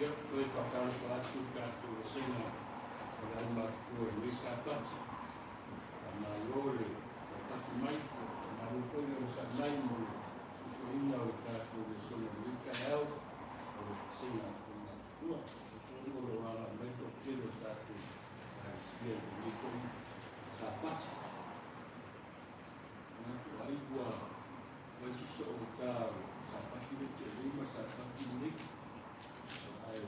Ia, toe faatalofa atu i tatou vasega o le aumatutua i lenei Sapati. Faamalo le taupati mai, faamalo foi le onosai mai mo le susuaina o le tatou lesona i lenei taeao o le vasega aumatutua. Talitonu o lo o agai mai le toatele o le tatou Ekalesia i lenei foi Sapati. Manatu ai ua fai si soogata o le Sapati le tea nei ma le Sapati lenei. Ae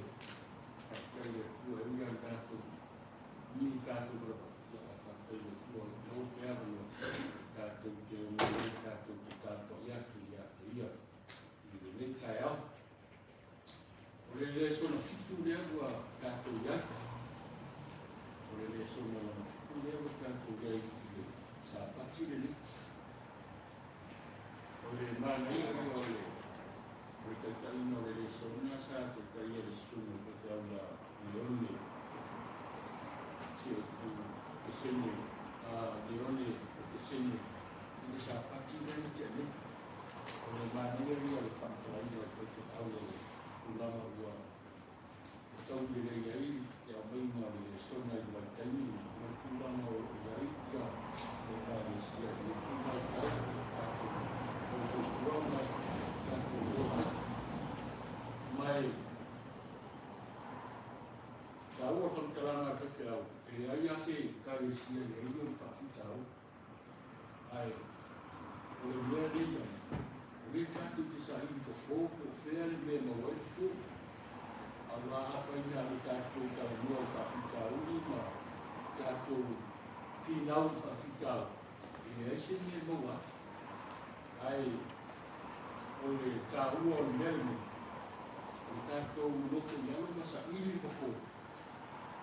faafetai i le Atua e ui lava i tatou ni tatou lava, ia faafetai i le Atua o lo o maua pea avanoa tatou te omai ai tatou te tapuai atu ia te Ia i lenei taeao. O le lesona fitu lea ua tatou i ai. O le lesona lona fitu lea ua tatou i ai i le Sapati lenei. O le manaia ia o le o le taitaiina o le lesona sa taitaia le susuga i faifeau ia Leone Siotu Kesene, Leone Kesene i le Sapati lea na tea nei. O le manaia ia o le faamatalaina e faifeau o le tulaga ua taui lelei ai le aumaiga o le lesona i le vaitaimi ma le tulaga o lo o i ai ia Ekalesia i lenei foi vaitau, tatou tausoifua ma tatou ola ai. Ma e taua le faamatalaga a le faifeau, e leai lava se Ekalesia e leai ona faafitauli. Ae o le mea lea i ai, o lea tatou te saili fofo po o fea le mea e maua ai fofo. Aua afai na o le tatou talanoa i faafitauli ma tatou finau i faafitauli, e leai se mea e maua ai. Ae o le taua o le mea lenei, o le tatou nofo i lalo ma saili le fofo,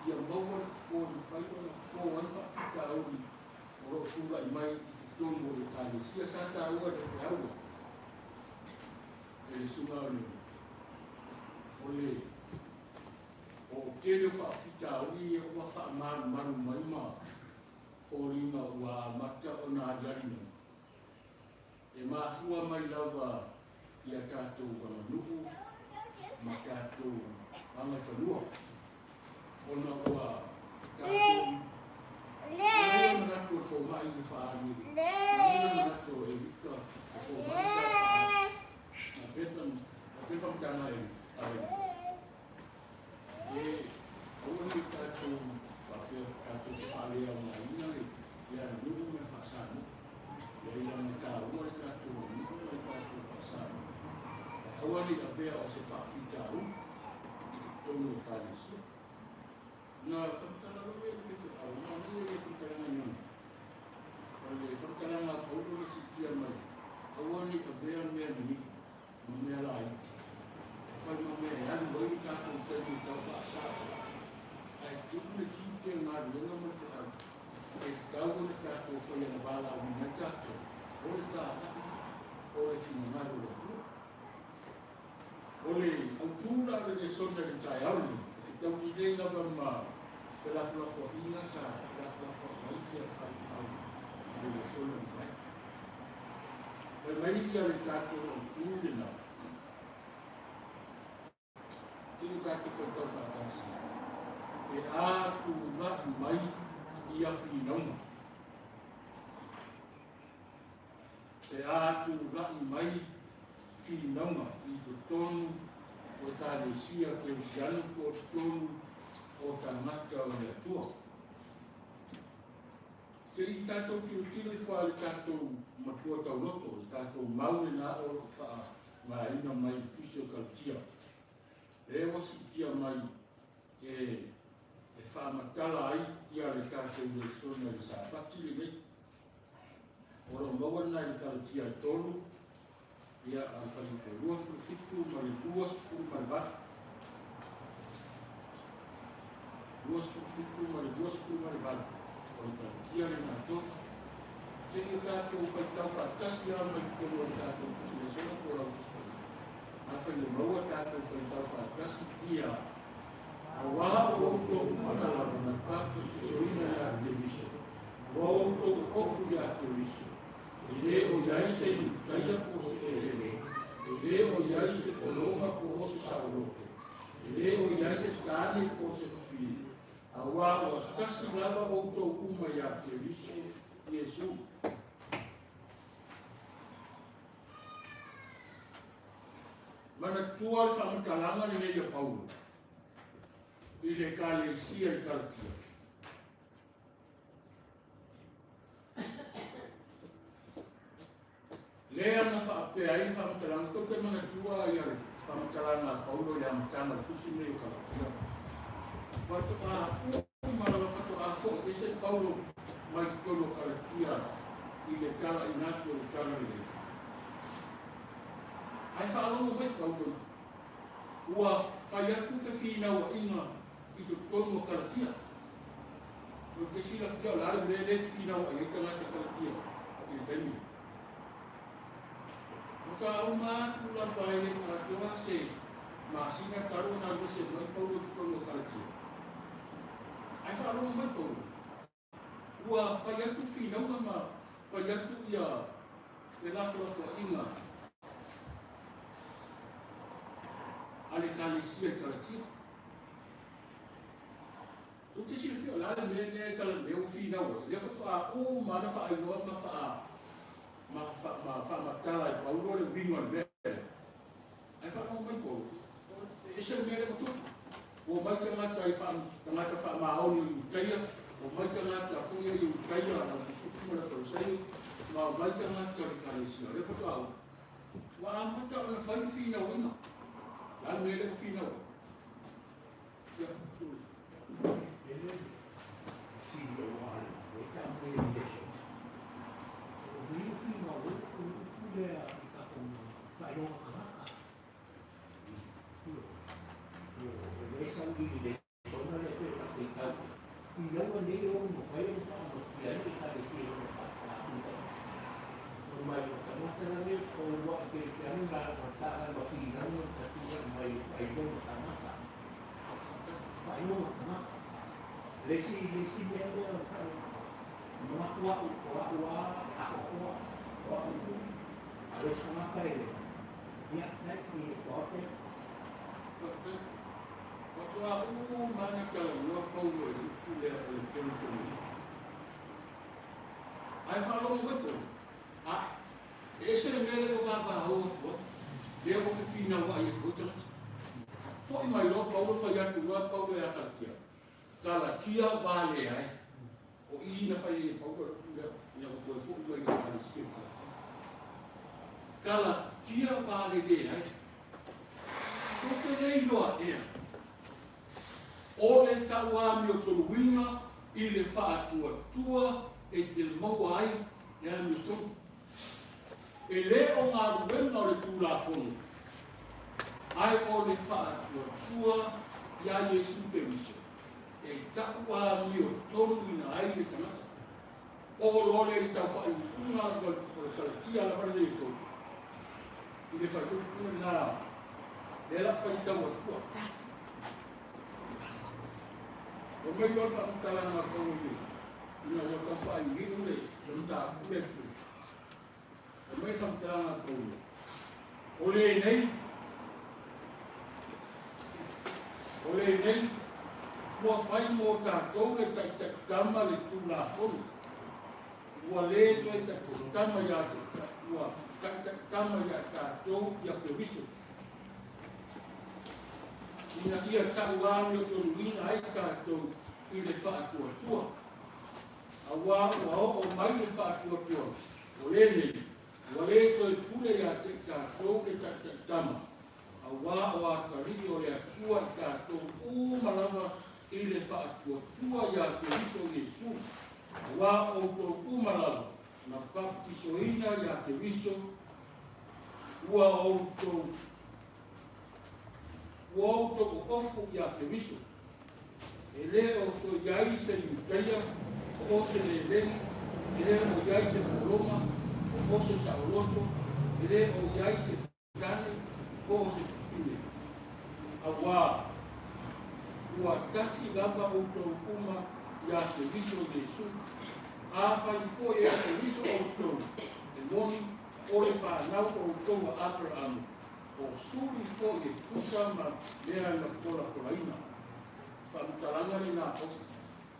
ia maua le fofo e mafai ona fofo ai faafitauli o lo o tulai mai i totonu o le Ekalesia. Sa taua e le feaua e le susuga o le o le o tele o faafitauli ia ua faamalumalu mai ma foliga ua amata ona aliali mai. E mafua mai lava ia tatou aganuu ma tatou agaifanua ona ua tatou manaia manatu o le fomai i le faaaliali, manaia manatu o Elika le fomai sa faaali na pepa na pepa matana e a Elika e aua ne i tatou faapea tatou te faaleaogaina le le aganuu ma le faa-Samoa. Leai leaga e taua le tatou aganuu ma le tatou faa-Samoa. Ae aua ne i avea o se faafitauli i totonu o Ekalesia. Na faamatala loa le faifeau, manaia ia faamatalaga i ona. O le faamatalaga a Paulo na siitia mai, aua ne i avea mea niniva ma mea laiti, e fai ma mea e alu ai le tatou taimi e tau faasaasa, ae tuu le tiute o galuega ma le feau, e tatau ona tatou faia na valaauina ai tatou, o le tālai, o le finagalo o le Atua. O le autū la o le lesona i le taeao lenei, e fetaui lelei lava ma felafolafoaiga sa felafolafoai ai ia faifeau i le lesona lenei. Fai mai ia le tatou autū lena, te i o tatou faitau faatasi, e a tula'i mai ia finauga. Pe a tula'i mai finauga i totonu o Ekalesia Kerisiano po o totonu o tagata o le Atua. Se i tatou tilotilo ifo lava i le tatou matua tauloto, le tatou mau lena o lo o faaaogaina mai i le Tusi o Kalatia. Lea ua siitia mai e faamatala ai ia le tatou lesona i le Sapati lenei. O lo o maua lena i le Kalatia e 3, ia, a le fuaiupu 27 ma le 28. 27 ma le 28, o le Kalatia lena tonu. Se i o tatou faitau faatasi lava mai totonu o le tatou Tusi Lesona po o lau Tusi Paia. Afai e maua tatou faitau faatasi ia Auā o outou mana lava na papatisoina iā Keriso, ua outou ofu iā Keriso, e lē o i ai se Iutaia po o se Erele, e lē o i ai se pologa po o se saoloto. E lē o i ai se tane po o se fafine, auā ua tasi lava ʻoutou uma iā Keriso Iesu. Manatua le faamatalaga lenei a Paulo i le Ekalesia i Kalatia. Lea na faapea ai le faamatalaga, tou te manatua ia le faamatalaga a Paulo i le amataga o le tusi lenei o Kalatia. Faatoa uma lava faatoa foi ese Paulo mai totonu o Kalatia i le talaiina atu o le tala lelei. Ae faalogo mai Paulo ua fai atu fefinauaiga i totonu o Kalatia. Tou te silafia o le a le mea lea e fefinauai ai tagata Kalatia i le taimi lea. Faatoa uma atu lava e le i atoa se masina talu ona alu ese mai Paulo i totonu o Kalatia. Ae faalogo mai Paulo, ua fai atu finauga ma fai atu ia felafolafoaiga a le Ekalesia i Kalatia. Tou te silafia o le a le mea lea e tala lea ua finau ai, lea faatoa uma lava na faailoa ma faa ma fa ma faamatala e Paulo le uiga o le mea lea. Ae faalogo mai Paulo, e ese le mea lea ua tupu. Ua omai tagata i faa tagata faamaoni o Iutaia, ua omai tagata foi ia Iutaia a le Tusitusi ma le Farisaio, ma omai tagata o le Ekalesia. Lea faatoa uma. Ua amata ona fai fefinauaiga. O le a le mea lea ua finau ai? Faatoa uma na talanoa Paulo i le upu lea o le peritoni. Ae faalogo mai Paulo, a e ese le mea lea ua vavao atu ai, lea ua fefinauai atu ai tagata. Foi mai loa Paulo fai atu loa Paulo ia Galatia, Galatia valea e. O i na fai ai e Paulo le upu lea, ina ua toe foi mai i le Ekalesia i Galatia. Galatia valelea e. Tou te le iloa ea, o le tauamiotoluina i le faatuatua e te maua ai le amiotonu. E le o galuega o le Tulafono, ae o le faatuatua iā Iesu Keriso e tauamiotonuina ai le tagata. Oo loa lea i le tau faaiuiuga o le Kalatia lava lenei e tolu. I le faaiuiuga lena, lea la faitau atua. O mai loa le faamatalaga a Paulo nei, ina ua tau faaiuiu le mataupu lea e tolu. O mai le faamatalaga a Paulo, o lenei, o lenei ua fai mo tatou le taitaitama le Tulafono. Ua lē toe taitaitama ia ua taitaitama ia tatou ia Keriso. Ina ia tauamiotonuina ai tatou i le faatuatua. Auā ua oo mai le faatuatua, o lenei, ua lē toe pule ia te i tatou le taitaitama, auā o atalii o le Atua i tatou uma lava i le faatuatua iā Keriso Iesu, auā outou uma lava na papatisoina iā Keriso, ua outou ua outou ofu iā Keriso. E lē o toe i ai se Iutaia, o o se lelei, e lē o i ai se Poloma, o o se saoloto, e lē o i ai se tane, po o se fafine. Auā, ua tasi lava outou uma iā Keriso Iesu. Afai foi e a Keriso outou, e moni, o le fanau outou a Aperaamo. O suli foi e tusa ma mea na folafolaina. Faamatalaga lena o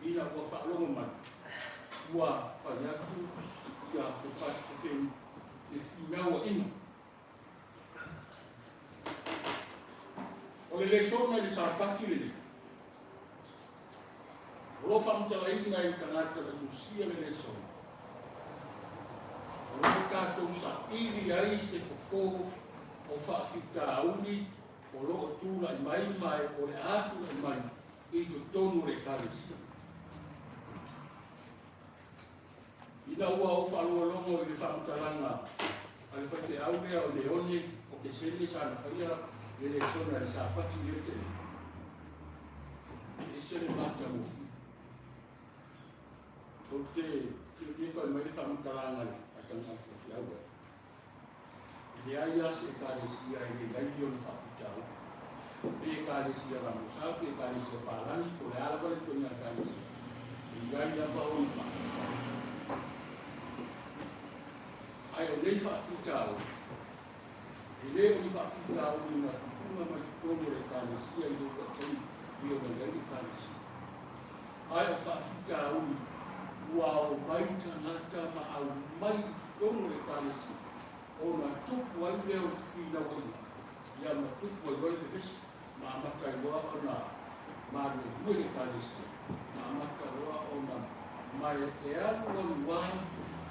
ina ua faalogo mai, ua fai atu ia fefinauaiga. O le lesona i le Sapati lenei, o lo o faamatalaina e le tagata na tusia le lesona, o lo o tatou saili ai se fofo o faafitauli o lo o tulai mai ma o le a tulai mai i totonu o le Ekalesia. Ina ua ou faalogologo i le faamatalaga a le faifeau lea o Leone o Kesene sa na faia le lesona i le Sapati lea tele, e ese le matagofie. Ou te silafia fai mai le faamatalaga a le tagata faifeau lea. E leai lava se Ekalesia e le i ai ona faafitauli. Pe Ekalesia Ramosa, pe Ekalesia Palagi, po o le a lava le ituaiga Ekalesia, e i ai lava ona faafitauli. Ae o nei faafitauli, e le o ni faafitauli na tupuga mai totonu o le Ekalesia i le taimi i ona i ai le Ekalesia. Ae o faafitauli ua omai tagata ma aumai i totonu o le Ekalesia, ona tupu ai lea o le fefinauaiga, ia ma tupu ai loa le vevesi, ma amata ai loa ona maluelue le Ekalesia, ma amata loa ona mae e alu alu lava,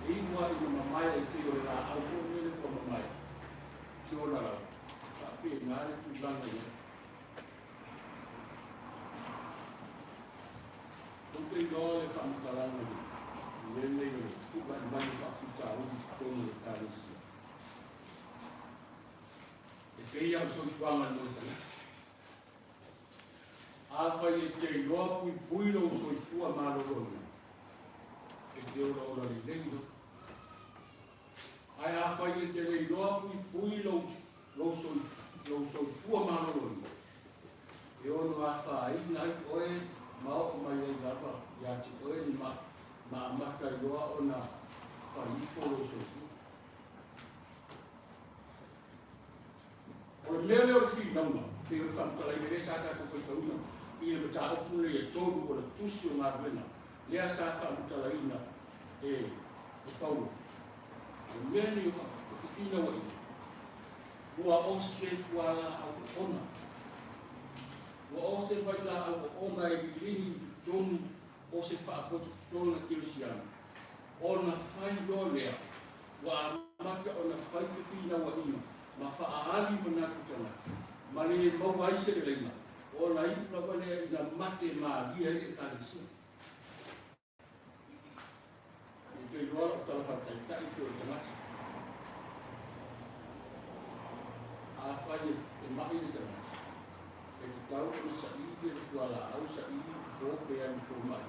e iu lava ina mamae e pei o le laau foi lele ua mamae i ona lau, e faapena le tulaga i ai. Ou te iloa le faamatalaga i le mea lenei o le tulai mai o faafitauli i totonu o le Ekalesia. E pei lava o le soifuaga mo le tagata. Afai e te iloa puipui lou soifua maloloina, e te olaola lelei loa. Ae afai e te le iloa puipui lou, lou, lou soifua maloloina, e ono afaina ai oe ma oo mai ai lava ia te oe ni maʻi ma amata ai loa ona fai ifo lou soifua. O le mea lea o le finauga, pei o le faamatalaina lea sa tatou faitauina i le mataupu lenei e tolu o le tusi o galuega, lea sa faamatalaina e Paulo. O le mea lenei o fefinauaiga, ua ose fualaau oona. Ua ose vailaau oona e liligi i totonu o se faapotopotoga kerisiano, ona fai loa lea ua amata ona fai fefinauaiga ma faaali manatu tagata, ma le maua ai se leleiga, ona iu lava lea ina mate malie ai le Ekalesia. E te iloa lau tala faataitai pe o le tagata. Afai e mai le tagata, e tatau ona saili e le fualaau, saili fofo pe alu i fomai,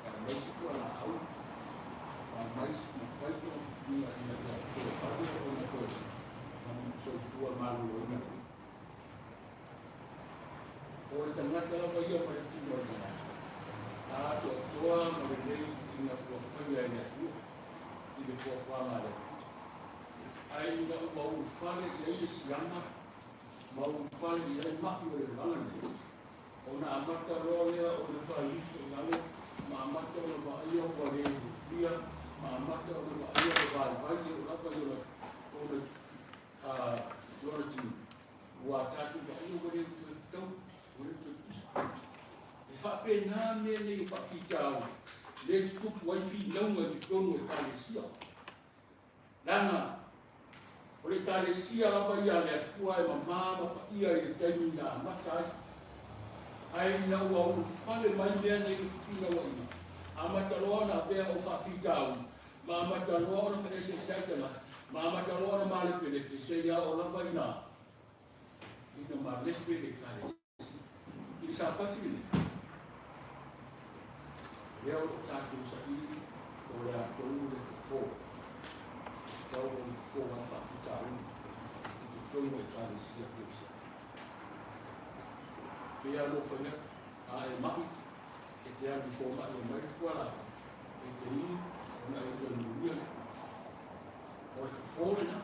e aumai se fualaau, aumai ma fai togafitiga ina ia toe vave ona toe soifua maloloina lelei. O le tagata lava ia ma le tino o le tagata, atoatoa ma lelei ina ua faia e le Atua i le foafoaga a le Atua. Ae ina ua ulufale i ai le siama ma ulufale i ai ma'i o le olaga nei, ona amata loa lea ona fai ifo i lalo, ma amata ona vaaia ua le lia, ma amata ona vaaia le vaivai e oo lava i ona lona tino. Ua tatou vaaia ua le toe fetaui, ua le toe tutusa. E faapena mea nei o faafitauli lea e tutupu ai finauga i totonu o Ekalesia. Leaga o le Ekalesia lava ia a le Atua e mamā ma paia i le taimi na amata ai. Ae ina ua ulufale mai mea nei o fefinauaiga, amata loa ona avea o faafitauli, ma amata loa ona feeseeseai tagata, ma amata loa ona malepelepe, seia oo lava ina ina malepe le Ekalesia. I le Sapati lenei, o lea o lo o tatou saili po o le a tonu le fofo, e tatau ona fofo ai faafitauli i totonu o Ekalesia Kerisiano. E pei lava ona ou fai atu, a e ma'i, e te alu i fomai e aumai le fualaau, e te inu ona e toe manuia lea. O le fofo lena.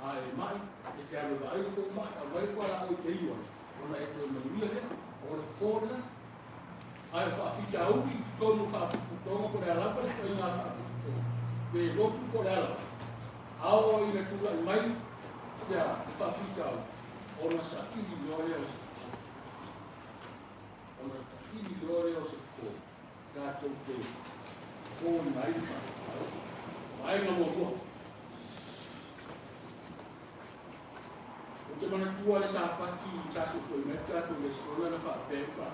A e ma'i, e te alu e vaai le fomai, a aumai le fualaau e te inu ai, ona e toe manuia lea. O le fofo lena. Ae o faafitauli i totonu o faalapotopotoga po o le a lava le ituaiga faalapotopotoga, pe lotu po o le a lava, a oo ina tulai mai ia le faafitauli, ona saili loa lea o se fofo. Ona saili loa lea o se fofo tatou te fofoina ai le faafitauli. Vaega muamua. Ou te manatua le Sapati sa soifua mai le tatou lesona na faapea ai fa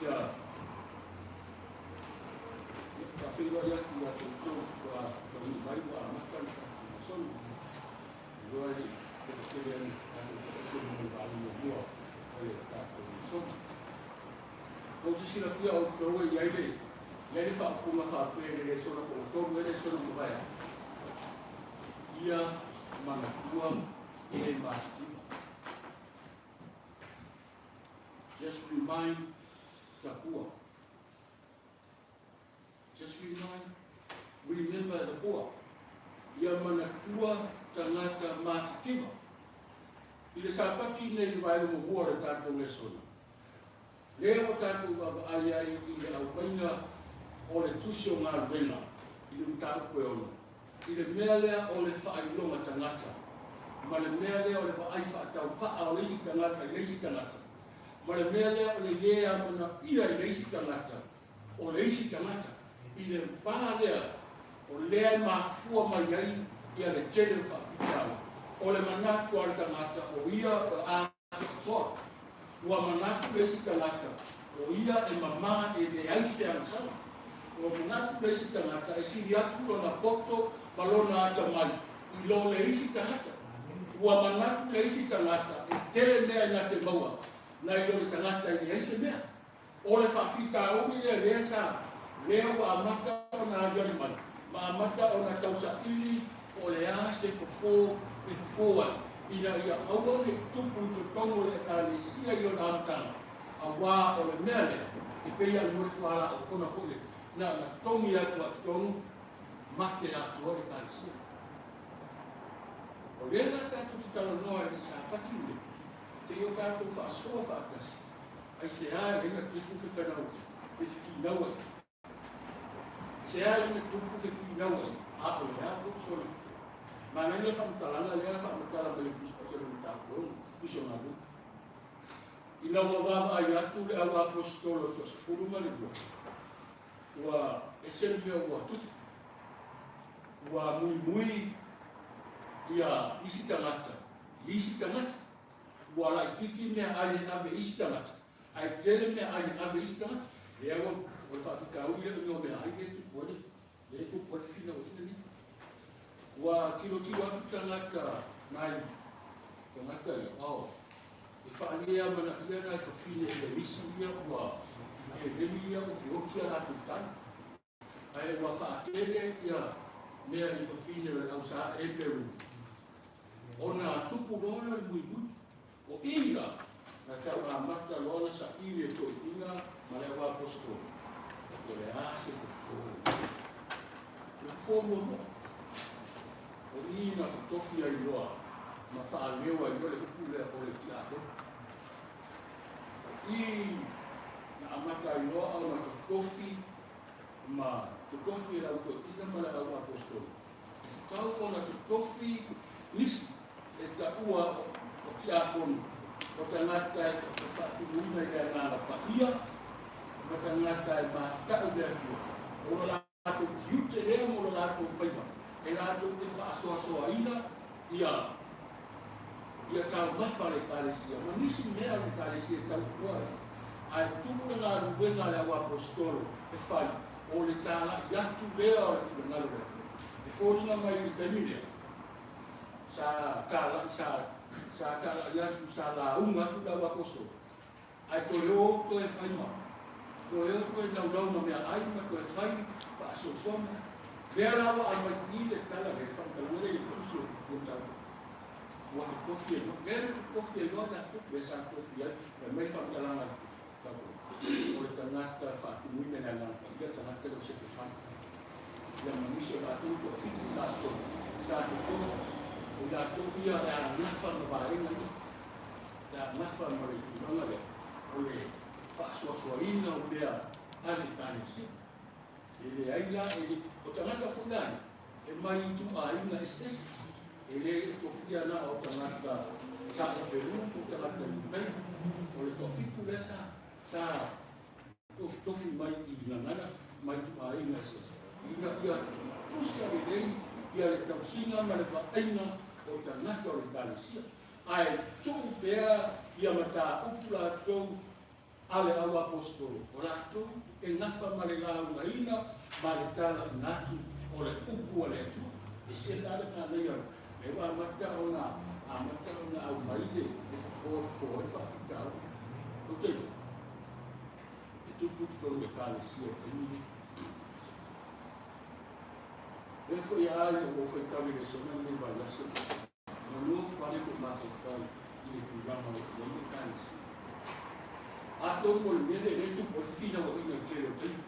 ia ia faafeiloai atu ia te outou faatoa taunuu mai ua amata le tatou lesona. Iloa e le i tele ane tatou taese mo le vaega muamua o le tatou lesona. Ou te silafia outou e i ai le i ai le faaupuga faapea i le lesona po o tolu ea lesona ua mavae atu. Ia manatua e matitiva. Just remind the poor. Just remind, remember the poor. Ia manatua tagata matitiva. I le Sapati nei i le vaega muamua o le tatou lesona, lea ua tatou vaavaai ai i le aumaiga o le Tusi o Galuega i le mataupu e 6, i le mea lea o le faailoga tagata, ma le mea lea o le vaai faatauvaa o le isi tagata i le isi tagata, ma le mea lea o le lē amanaia i le isi tagata o le isi tagata, i le va lea o lea e mafua mai ai ia le tele o faafitauli, o le manatu a le tagata o ia o atoatoa. Ua manatu le isi tagata o ia e mama e leai se agasala. Ua manatu le isi tagata e sili atu lona poto ma lona atamai i lo le isi tagata. Ua manatu le isi tagata e tele mea na te maua nai lo le tagata e leai se mea. O le faafitauli lea lea sa lea ua amata ona aliali mai ma amata ona tausaili po o le a se fofo e fofo ai ina ia aua ne i tupu i totonu o le Ekalesia i lona amataga, auā o le mea lea e pei a le mole fuala o kona foi le na ona togi atu a totonu mate atoa le Ekalesia. O lea la tatou te talanoa i le Sapati lenei, seia o tatou faasoa faatasi. Aisea e ala ai ona tupu fefinau fefinau ai? Aisea e ala ai ona tupu fefinau ai? A o le a foi sona fofo? Manaia le faamatalaga lea na faamatala mai e le Tusi Paia o le Mataupu e 6, Tusi o Galuega. Ina ua vaavaai atu le au aposetolo e toasefulu ma le lua, ua ese le mea ua tupu. Ua muimui ia isi tagata i isi tagata. Ua laitiiti meaai e ave i isi tagata, ae tele meaai e ave i isi tagata. Lea ua, o le faafitauli lea o meaai lea e tupu ai le, lea e tupu ai le finauaiga nei. Ua tilotilo atu tagata nai tagata ia, oh, e faalee amanaia nai fafine i le isi ia ua heleni ia ua feoti a latou tali. Ae ua faatele ia mea i fafine o le au sa e Peru. Ona tupu loa lea o le muimui. O i la, na tau amata loa ona saili e toeaiina ma le au aposetolo, o le a se fofo? Le fofo muamua. O i na totofi ai loa ma faaleo ai loa le upu lea o le tiakono. O i na amata ai loa ona totofi ma totofi e le au toeaina ma le au aposetolo. E tatau ona totofi nisi e taua o tiakono, o tagata e faatumuina i le Agaga Paia, ma tagata e mata'u i le Atua. O lo latou tiute lea mo lo latou faiva, e latou te faasoasoaina ia ia taumafa a le Ekalesia ma nisi mea o le Ekalesia e tautua ai. Ae tumu le galuega a le au aposetolo e fai, o le talai atu lea o le finagalo o le Atua. E foliga mai i le taimi lea, sa talai, sa, sa talai atu, sa lauga atu le au aposetolo, ae toe o toe fai ma, toe o toe laulau ma meaai ma toe fai faasoasoa mea. Lea la ua aumai i i le tala lea, le faamatalaga lea i le tusi o le mataupu. Ua totofi ai loa, lea na totofi ai loa Iakopo, lea sa totofi ai, fai mai le faamatalaga a le tusi, o le tagata faatumuina i le Agaga Paia, le tagata lea o Setefano. Ia ma nisi o latou e toafitu i latou sa totofi. O i latou ia o le a nafa ma vaega ia, le a nafa ma le tulaga lea o le faasoasoaina o mea a le Ekalesia. E leai la, e le, o tagata foi la ia, e mai ituaiga eseese. E le tofia na o tagata sa i Peru po o tagata Iutai. O le toafitu lea sa, sa tofitofi mai i gagana ma ituaiga eseese, ina ia tutusa lelei ia le tausiga ma le vaaiga o tagata o le Ekalesia, ae tuu pea ia mataupu latou a le au aposetolo, o latou e nafa ma le laugaina ma le talaiga atu o le upu a le Atua. E se la le manaia lea ua amata ona amata ona aumai le fofo e fofo ai le faafitauli. Tou te iloa, e tupu i totonu o Ekalesia i le taimi lenei. Lea foi a ina ua ou faitau i le lesona lenei vaiaso, manu fale lou mafaufau i le tulaga o i ai le Ekalesia. Atonu o le mea lea lea e tupu ai fefinauaiga i le tele o taimi,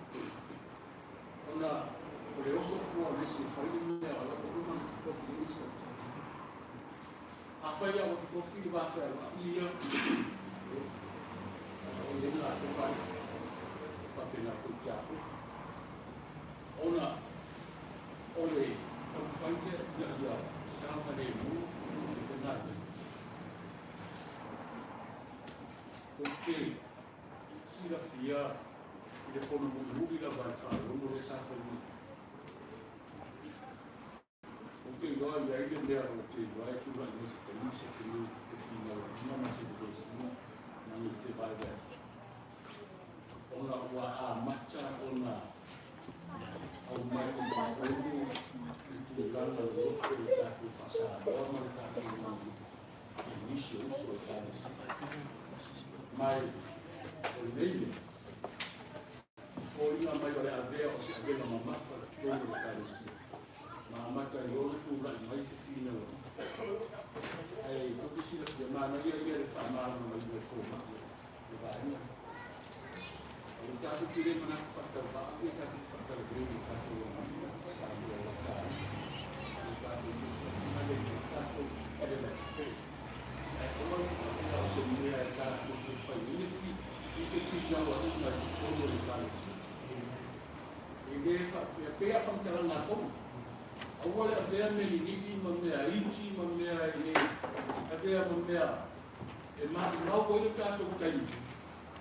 ona o le oso fua o le isi e fai le mea o la ua uma ona totofi ai le isi tagata. Afai lava ua totofi le va fealuai ia, o i ai le latou vaega, e faapena foi i tiakono. Ona o le taumafai lea ina ia saogalemu le galuega. Ou te silafia i le fono mulimuli lava a le Faalogo lea sa fai nei. Ou te iloa e i ai le mea ou te iloa e tulai mai se taimi se fefinauaiga ma se vevesiga ma ni fevaevaega, ona ua amata ona aumai i totonu le tulaga loloto o le tatou faa-Samoa ma le tatou aganuu i nisi o uso o Ekalesia. Ma o lenei mea, e foliga mai o le avea o se avega mamafa i totonu o le Ekalesia, ma amata ai loa ona tulai mai fefinauaiga. Ae tou te silafia, manaia ia le faamalamalamaina e le fomai o le vaega lea. Aua tatou te le manatu faatauvaa, ia tatou te faatalavelei i le tatou aganuu Samoa ua taua. O le tatou siosiomaga lea i le tatou elelele. Ae aua ne i faapea o se mea e tatou te fai ai le fefinauaiga i totonu o le Ekalesia. E le faapea pei a faamatalaga a Paulo, Aua le avea mea liligi ma mea iti ma mea e le avea ma mea e maumau ai le tatou taimi,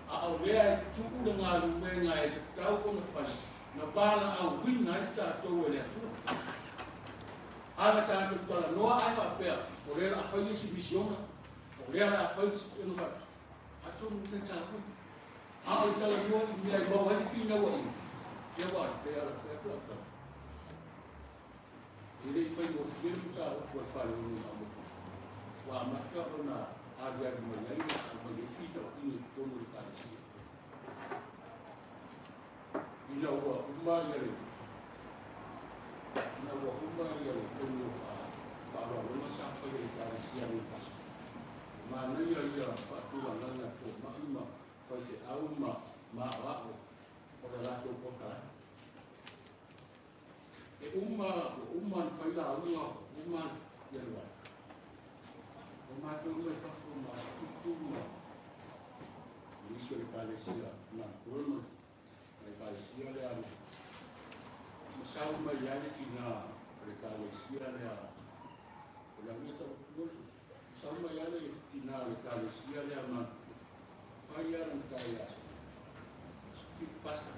a o lea e tuu le galuega e tatau ona fai na valaauina ai tatou e le Atua. A na tatou talanoa ae faapea, o lea o le a fai le isi misiona, o lea o le a fai le isi, ona faapea, atonu e taua. A o le talanoa i mea e maua ai le finauaiga, ia aua e pei lava ona fai atu lau tala. E le i faigofie le mataupu a le Faleolo na aumai. Ua amata ona aliali mai ai ma aumai ai finauaiga i totonu o le Ekalesia. Ina ua uma ia le ina ua uma ia le taimi o faaaloaloga sa fai e le Ekalesia a le Pastor. Manaia ia faatulagaga e fomai ma faifeau ma aoao o le latou polokalame. E uma, ua uma ona fai lauga, uma ia le vai. O matou mai fafo ma Aso Fitu ma nisi o le Ekalesia Nampula ma le Ekalesia lea ma sau mai ai le tina o le Ekalesia lea o le au ia tau sau mai ai le tina o le Ekalesia lea ma fai lava lana tai aso Fitu pasta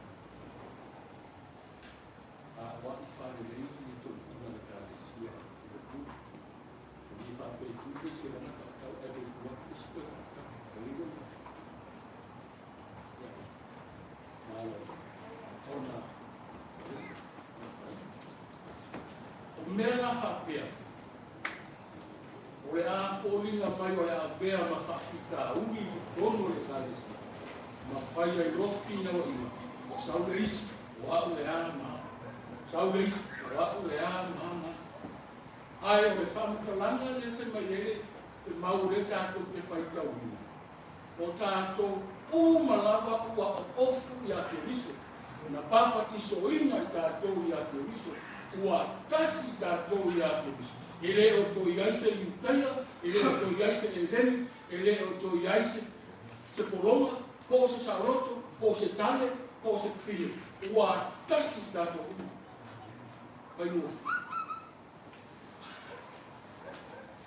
a o ai faalelei le toeaina o le Ekalesia i le pule. E le faapea i tupe se lana faatau ae toe tuu atu isi toe faatau. O le iloa. Ia. Malo. Ona. O mea la faapea, o le a foliga mai o le avea ma faafitauli i totonu o le Ekalesia, ma fai ai loa fefinauaiga, ua sau le isi, o au e a ma a, sau le isi, o au e a ma a ma a. Ae o le faamatalaga lea e fai mai ai le mau lea tatou te faitauina, o tatou uma lava ua oofu ia Keriso, na papatisoina i tatou ia Keriso. Ua tasi tatou ia Keriso. E le o toe i ai se Iutaia, e le o toe i ai se Eleni, e le o toe i ai se, se pologa, po o se saoloto, po o se tane, po o se fafine. Ua tasi tatou uma. Faigofie.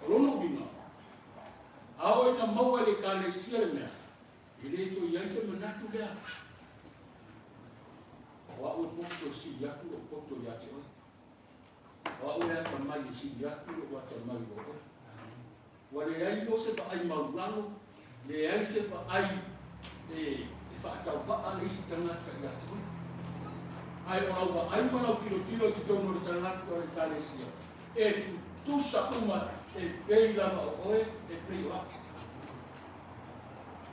O lona uiga, a oo ina maua e le Ekalesia le mea, e le toe i ai se manatu lea. O au e poto e sili atu lou poto ia te oe. O au e atamai e sili atu lou atamai i lo oe. Ua leai loa se vaai maulalo, leai se vaai e faatauvaa le isi tagata ia te oe. Ae o lau vaai ma lau tilotilo i totonu o le tagata o le Ekalesia, e tutusa uma, e pei lava o oe, e pei o au.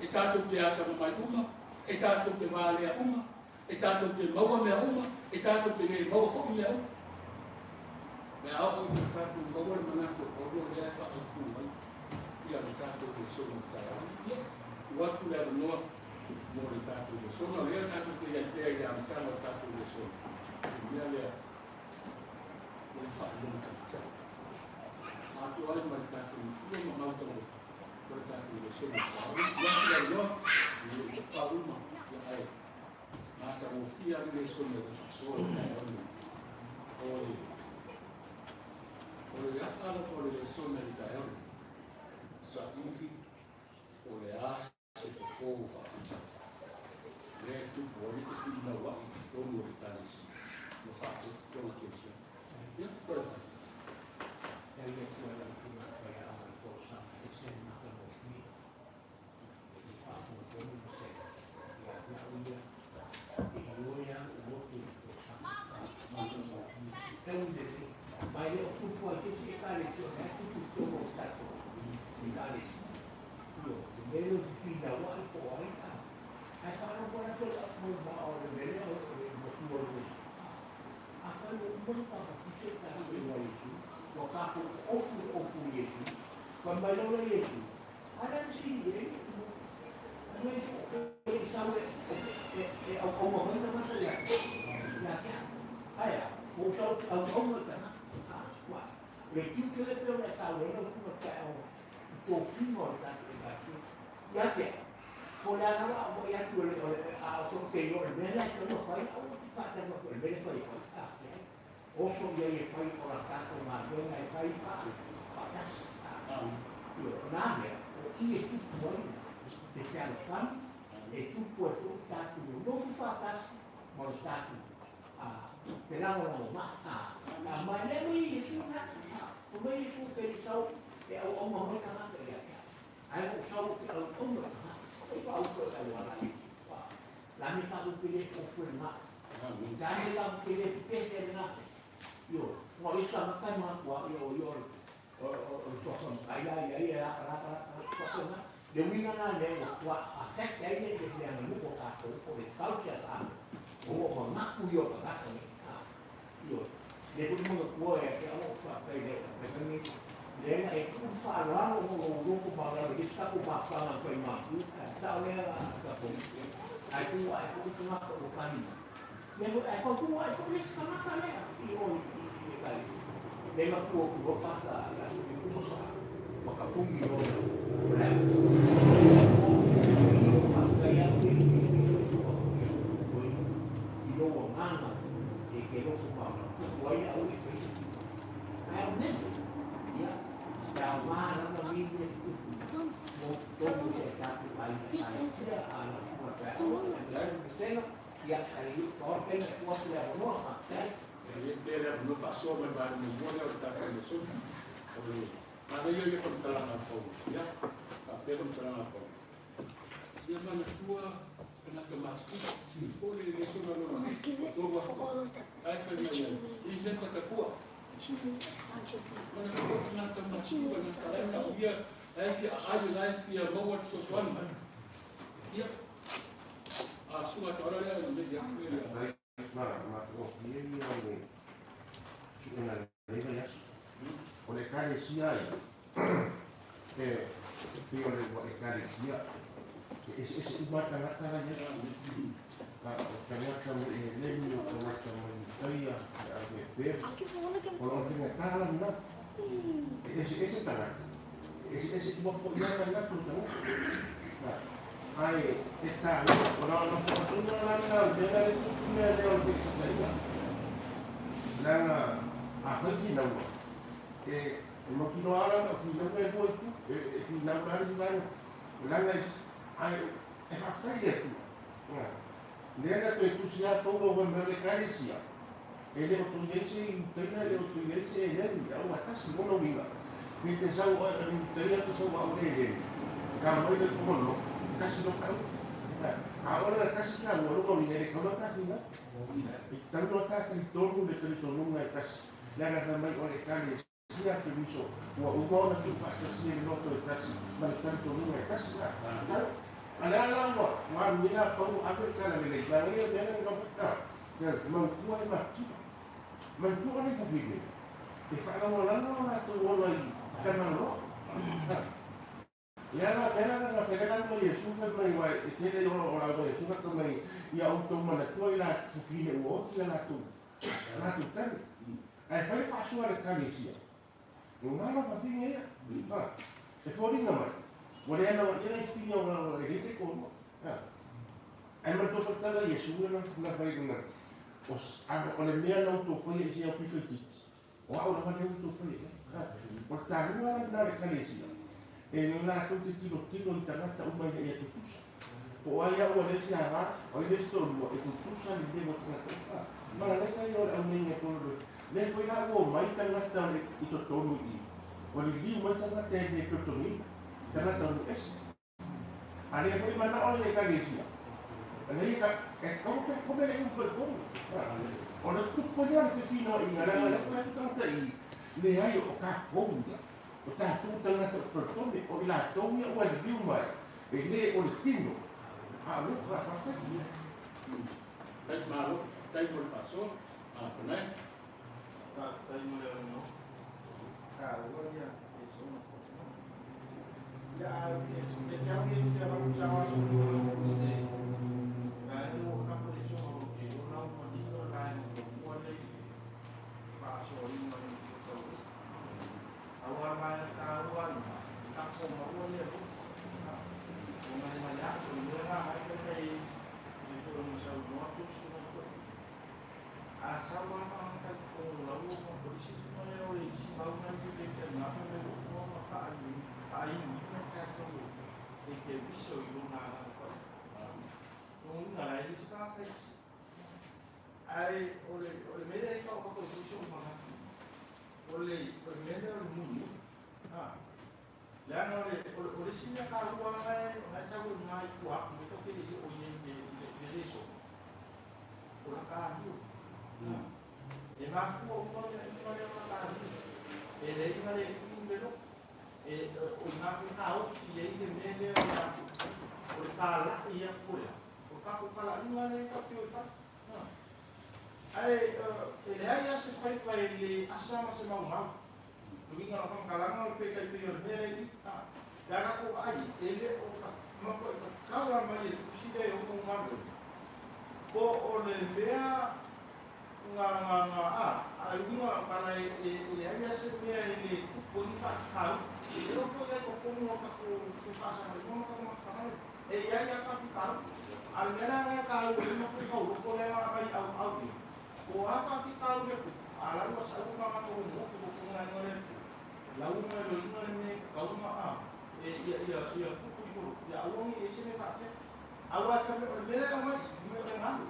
E tatou te atamamai uma, e tatou te valea uma, e tatou te maua mea uma, e tatou te lē maua foi mea uma. Pe a oo ina tatou maua le manatu o Paulo lea e faaautu ai ia le tatou lesona o le taeao nei, ia, tuu atu le avanoa mo le tatou lesona, o lea tatou te i ai pea i le amataga o le tatou lesona, i le mea lea o le faailoga tagata. Atoa ai ma le tatou matua ma mautagofie o le tatou lesona o le taeao nei. Tuu atu le avanoa i le faauma, ia ae Matagofie le lesona i le faasoa i le taeao lenei. O le a'a lava o le lesona i le taeao lenei, saili po o le a se fofo o faafitauli. Lea e tupu ai le fefinauai i totonu o le Ekalesia ma Faalapotopotoga Kerisiano. Ia, toe mai. E pea le avanoa faasoa mai vaega muamua lea o le tatou lesona. O le manaia ia faamatalaga a Paulo. Ia, faapea faamatalaga a Paulo. Ia manatua tagata matutua. Po o le lesona lona tolu aso. Ae fai mai ai, i se whakapua. Manatua tagata matutua tagata la e manaomia, la e fia aai, la e fia maua le fesoasoani. Ia, a susuga Tuala lea e lelei atu ia. Ma matagofie ia o le suega i lenei vaiaso. O le Ekalesia ia, e pei o le ua Ekalesia, e eseese uma lava tagata la e i ai. O tagata mai eleni, o tagata mai Itaia, le ave pea. O loo faigata la lena. E eseese tagata, e eseese uma foi a manatu o tagata. Ae e taua, o la ona faatuga la lena o le mea lea e tupu mea lea o le feeseeseaiga. Leaga afai finauga, e mautinoa lava la ona o finauga e lua itu, e finau la le isi vaega, leaga ae e faafetai i le Atua. Lea na toe tusi lava Paulo fai mai o le Ekalesia, e le o toe i ai se Iutaia, e le o toe i ai se Eleni, a ua tasi lona uiga. Pe te sau oe o le Iutaia pe sau au o le Eleni, ka mai le tuma loto, tasi lo taua. A o le tasi taua, lona uiga e le tatau ona tafinau. E tatau ona ta talitonu le talitonuga e tasi, leaga fai mai o le Ekalesia. Sia Keriso, ua uma ona tuufaatasia i le loto e tasi ma le talitonuga e tasi. A le a la ua ua alu nei la Paulo ave le tala lelei, manaia le mea lea na ta manatua e matutua. Manatua nei fafine e faalagolago lo latou ola i Tagaloa. Lea la, lea la na fai ai la ma Iesu fai mai, aua e tele o lauga Iesu fai mai, ia outou manatua i la fafine ua oti a latou, a latou tane. Ae fai le faasoa a le Ekalesia, galo fafine ia. Ha, e foliga mai, ua le alagaia nai fafine o o e le taitoalua. Ha. Ae manatua foi le tala a Iesu lea na fai na, o, a, o le mea na outou faia i si au pito itiiti, O au lava lea ua outou faia i ai. O le taua la lena o le Ekalesia, e latou te tilotilo i tagata uma ina ia tutusa. Po o ai au a le isi ava, o ai le isi toalua, e tutusa lelei mo tagata uma. Manaia ia o le aumaiga e tolu. Lea foi la ua omai tagata o le i totonu i i, ua liliu mai tagata e le totogiina, tagata o nuu ese. A lea foi manao le Ekalesia, leai ka, e tatau pe kome le upu e tonu. O le tupu lea o le fefinoaiga, leaga lea foi atu tagata i, leai o tatou ia, o tatou tagata o Pertone, o i latou ia ua liliu mai, e le o le tino, a o le faafetai. Faafetai malo, faafetai mo le faasoa. Fanai. Faafetai mo le avanoa. Taua ia lesona potopoto. Ia a ia te au ia fia lau sao aso lua o Wednesday. Vaega ua kapa lesona o te o lau manino vaega muamua lea i le faasoaina o le matua tau. Aua vaega taua lena, tako maua lea lofa. Ona e mai a o le mea la ai kai e foi ona saunoa tusi mai koe. A sau lava ma talitonu laua ma polisi uma lea o le isi mau na i le taiga fai mai ua uma ona faaiuina tatou e Keriso i lona agaga paia. Lona uiga la e le se tagata isi. Ae o le o le mea lea e taumafai foi so'u manatu o le o le mea lea o le mulimuli. Ha. Leaga o le o le isi mea taua na e na e sau i ina i tua atu nei tatou te le i oo i ai i le i le leso o la ta amio. E mafua uma mea uma lea o la ta amio. E leai na le tu le loto. E o ina foi taofi ai le mea lea o le o le talai atu o le a. O le tatou talaiga lea tatou te o e fai. Ae e leai lava se faiva e le asa ma se maumau. Le uiga o lau faamatalaga o le pe tai pei o le mea lea i i. Pe a tatou vaai e le o matuai tatala mai e le tusi lea e ono galuega po o le mea na na na a a le uiga o lau tala e e leai lava se mea e le tupu ai ni faafitauli. E le o foi ai totonu o tatou fefaasoaaiga ma tatou mafutaga. E i ai lava faafitauli. A o le mea la lena e taua ai le matou tauloko lea na aumai auau ia, po o a faafitauli e tupu, a la ua sau tagata ua nofo i totonu o le aiga lea e tupu, lauga e loiga le mea e tatau ona a e ia ia ia tupu ifo ia aua ne i i ai se mea faapea. Aua e fai mai o le mea lea e aumai i i, o le galu.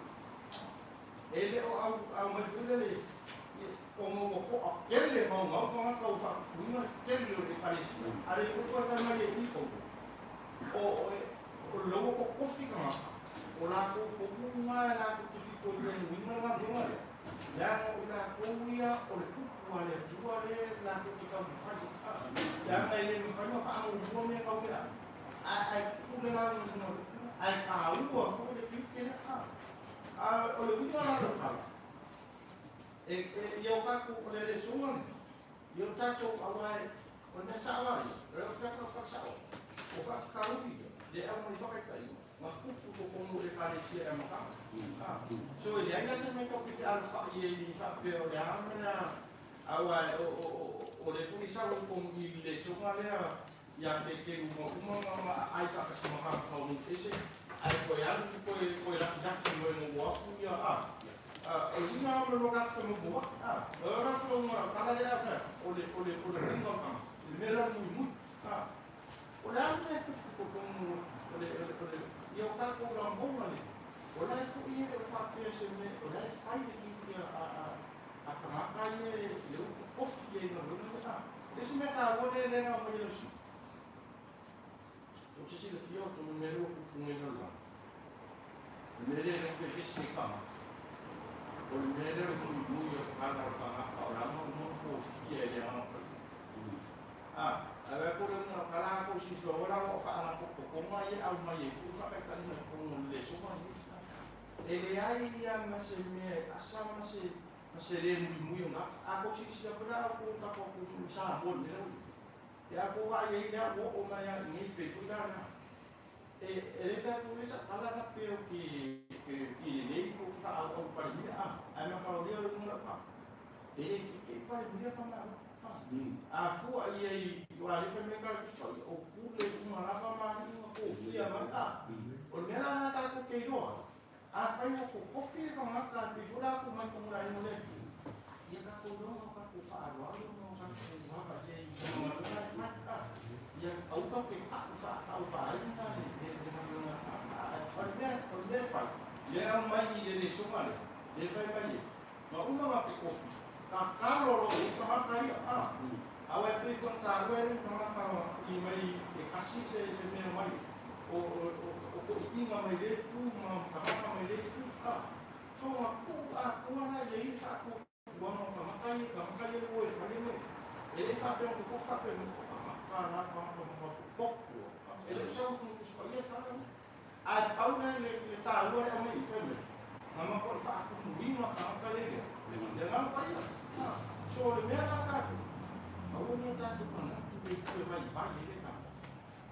E le o aumai foi lele ona ua toatele maumau tagata ua faatupuina le tele o le Ekalesia. A le foi toe fai mai e i outou, o o le ua totofi tagata, o latou tonu na e latou te fitoitunuina le galuega lea, leaga o i latou ia o le tupu a le Atua lea latou te taumafai ai. Leaga e le mafai ona faamuamua mea tau le ave, ae tupu le lagolagoina o le Atua, ae taua foi le tiute lea. A o le uiga la o lau tala, e, e, ia o tatou, o le lesona lenei, ia o tatou, aua e, o le mea sao lava ia, o le tatou falesao, o faafitauli ia, le aumai faataitaiga. Na tupu totonu o le Ekalesia i amataga. So e leai la se mea tatou te fealofai ai i faapea o le a mea, aua o, o, o, o le foi sau i totonu i le lesona lea ia Peteru ma uma ma, ma aai faatasi ma tagata o nuu ese, ae toe alu toe, toe lafilafi mai muamua atu ia, a, a, o le uiga lena o le lua tatou fai a, o le latou tala lea a fai atu, o le, o le, o le uiga o le tagata, le mea lea o le muimui, a. O le a le mea e tupu i totonu o le, o le, o le, ia o tatou lagona le, o la e foi e le o faapea se mea, o la e fai le tiute a, a, a, a tagata ia e, le upu tofi e galuega lea. Le isi mea taua lea lea na aumai e le sui, ou te silafia o tonu mea lea ua tupu nei i le lalolagi. O le mea lea e le vevesi ai tagata, o le mea lea o le muimui o le tala o le tagata o le a uma ona tofia e le Agaga Paia. A, ae ko le una kala ko si so ora o fa ana ko ko mai e au mai e fu fa ka ina ko mo le so mai. E leai ia ma se mea e asa ma se ma se le mui mui ona a ko si si ko la ko ka ko ko sa mo le e a ko va e le o o mai a ni pe fu la na. E e le fa fu le sa kala fa pe o ki ke fi le ko ki fa au au pa ni a a ma ka o le o una pa. E le ki ke pa ni pa ma. A fua ia i ua le fai mai ka le tusi o pule uma lava ma alii ma kofia mai a. O le mea la lena tatou te iloa, afai ua kokofi le tagata e pei foi la ko mai komo le aiga o le Atua, ia tatou iloa na o tatou faaaloalo ma o tatou vavaia i galuega e fai a. Ia aua tatou te tau faatauvaaina le galuega a. O le mea o le mea e fai, lea e aumai i le lesona lea, lea e fai mai ai, Ma uma na kokofi, tatalo loa i ai tagata ia, a. Aua e pei foi ona taua e le tagata i mai e kasi se se mea mai o o o o toeaiina mai lea itu ma tagata mai lea itu, a. So na tuu atoa la i ai le faatuatuaga o tagata ia, tagata ia ua e fai le e le faapea na kokofi faapea mai o tagata la tagata ma tototo, a. E le o sau atu na Tusi Paia tala ia. Ae pau lea le le taua le aumai i fai mai, na matuai faatumuina tagata ia lea, le Agaga Paia. So o le mea la tatou, aua ne i tatou manatu le toe vaivai ai le tagata,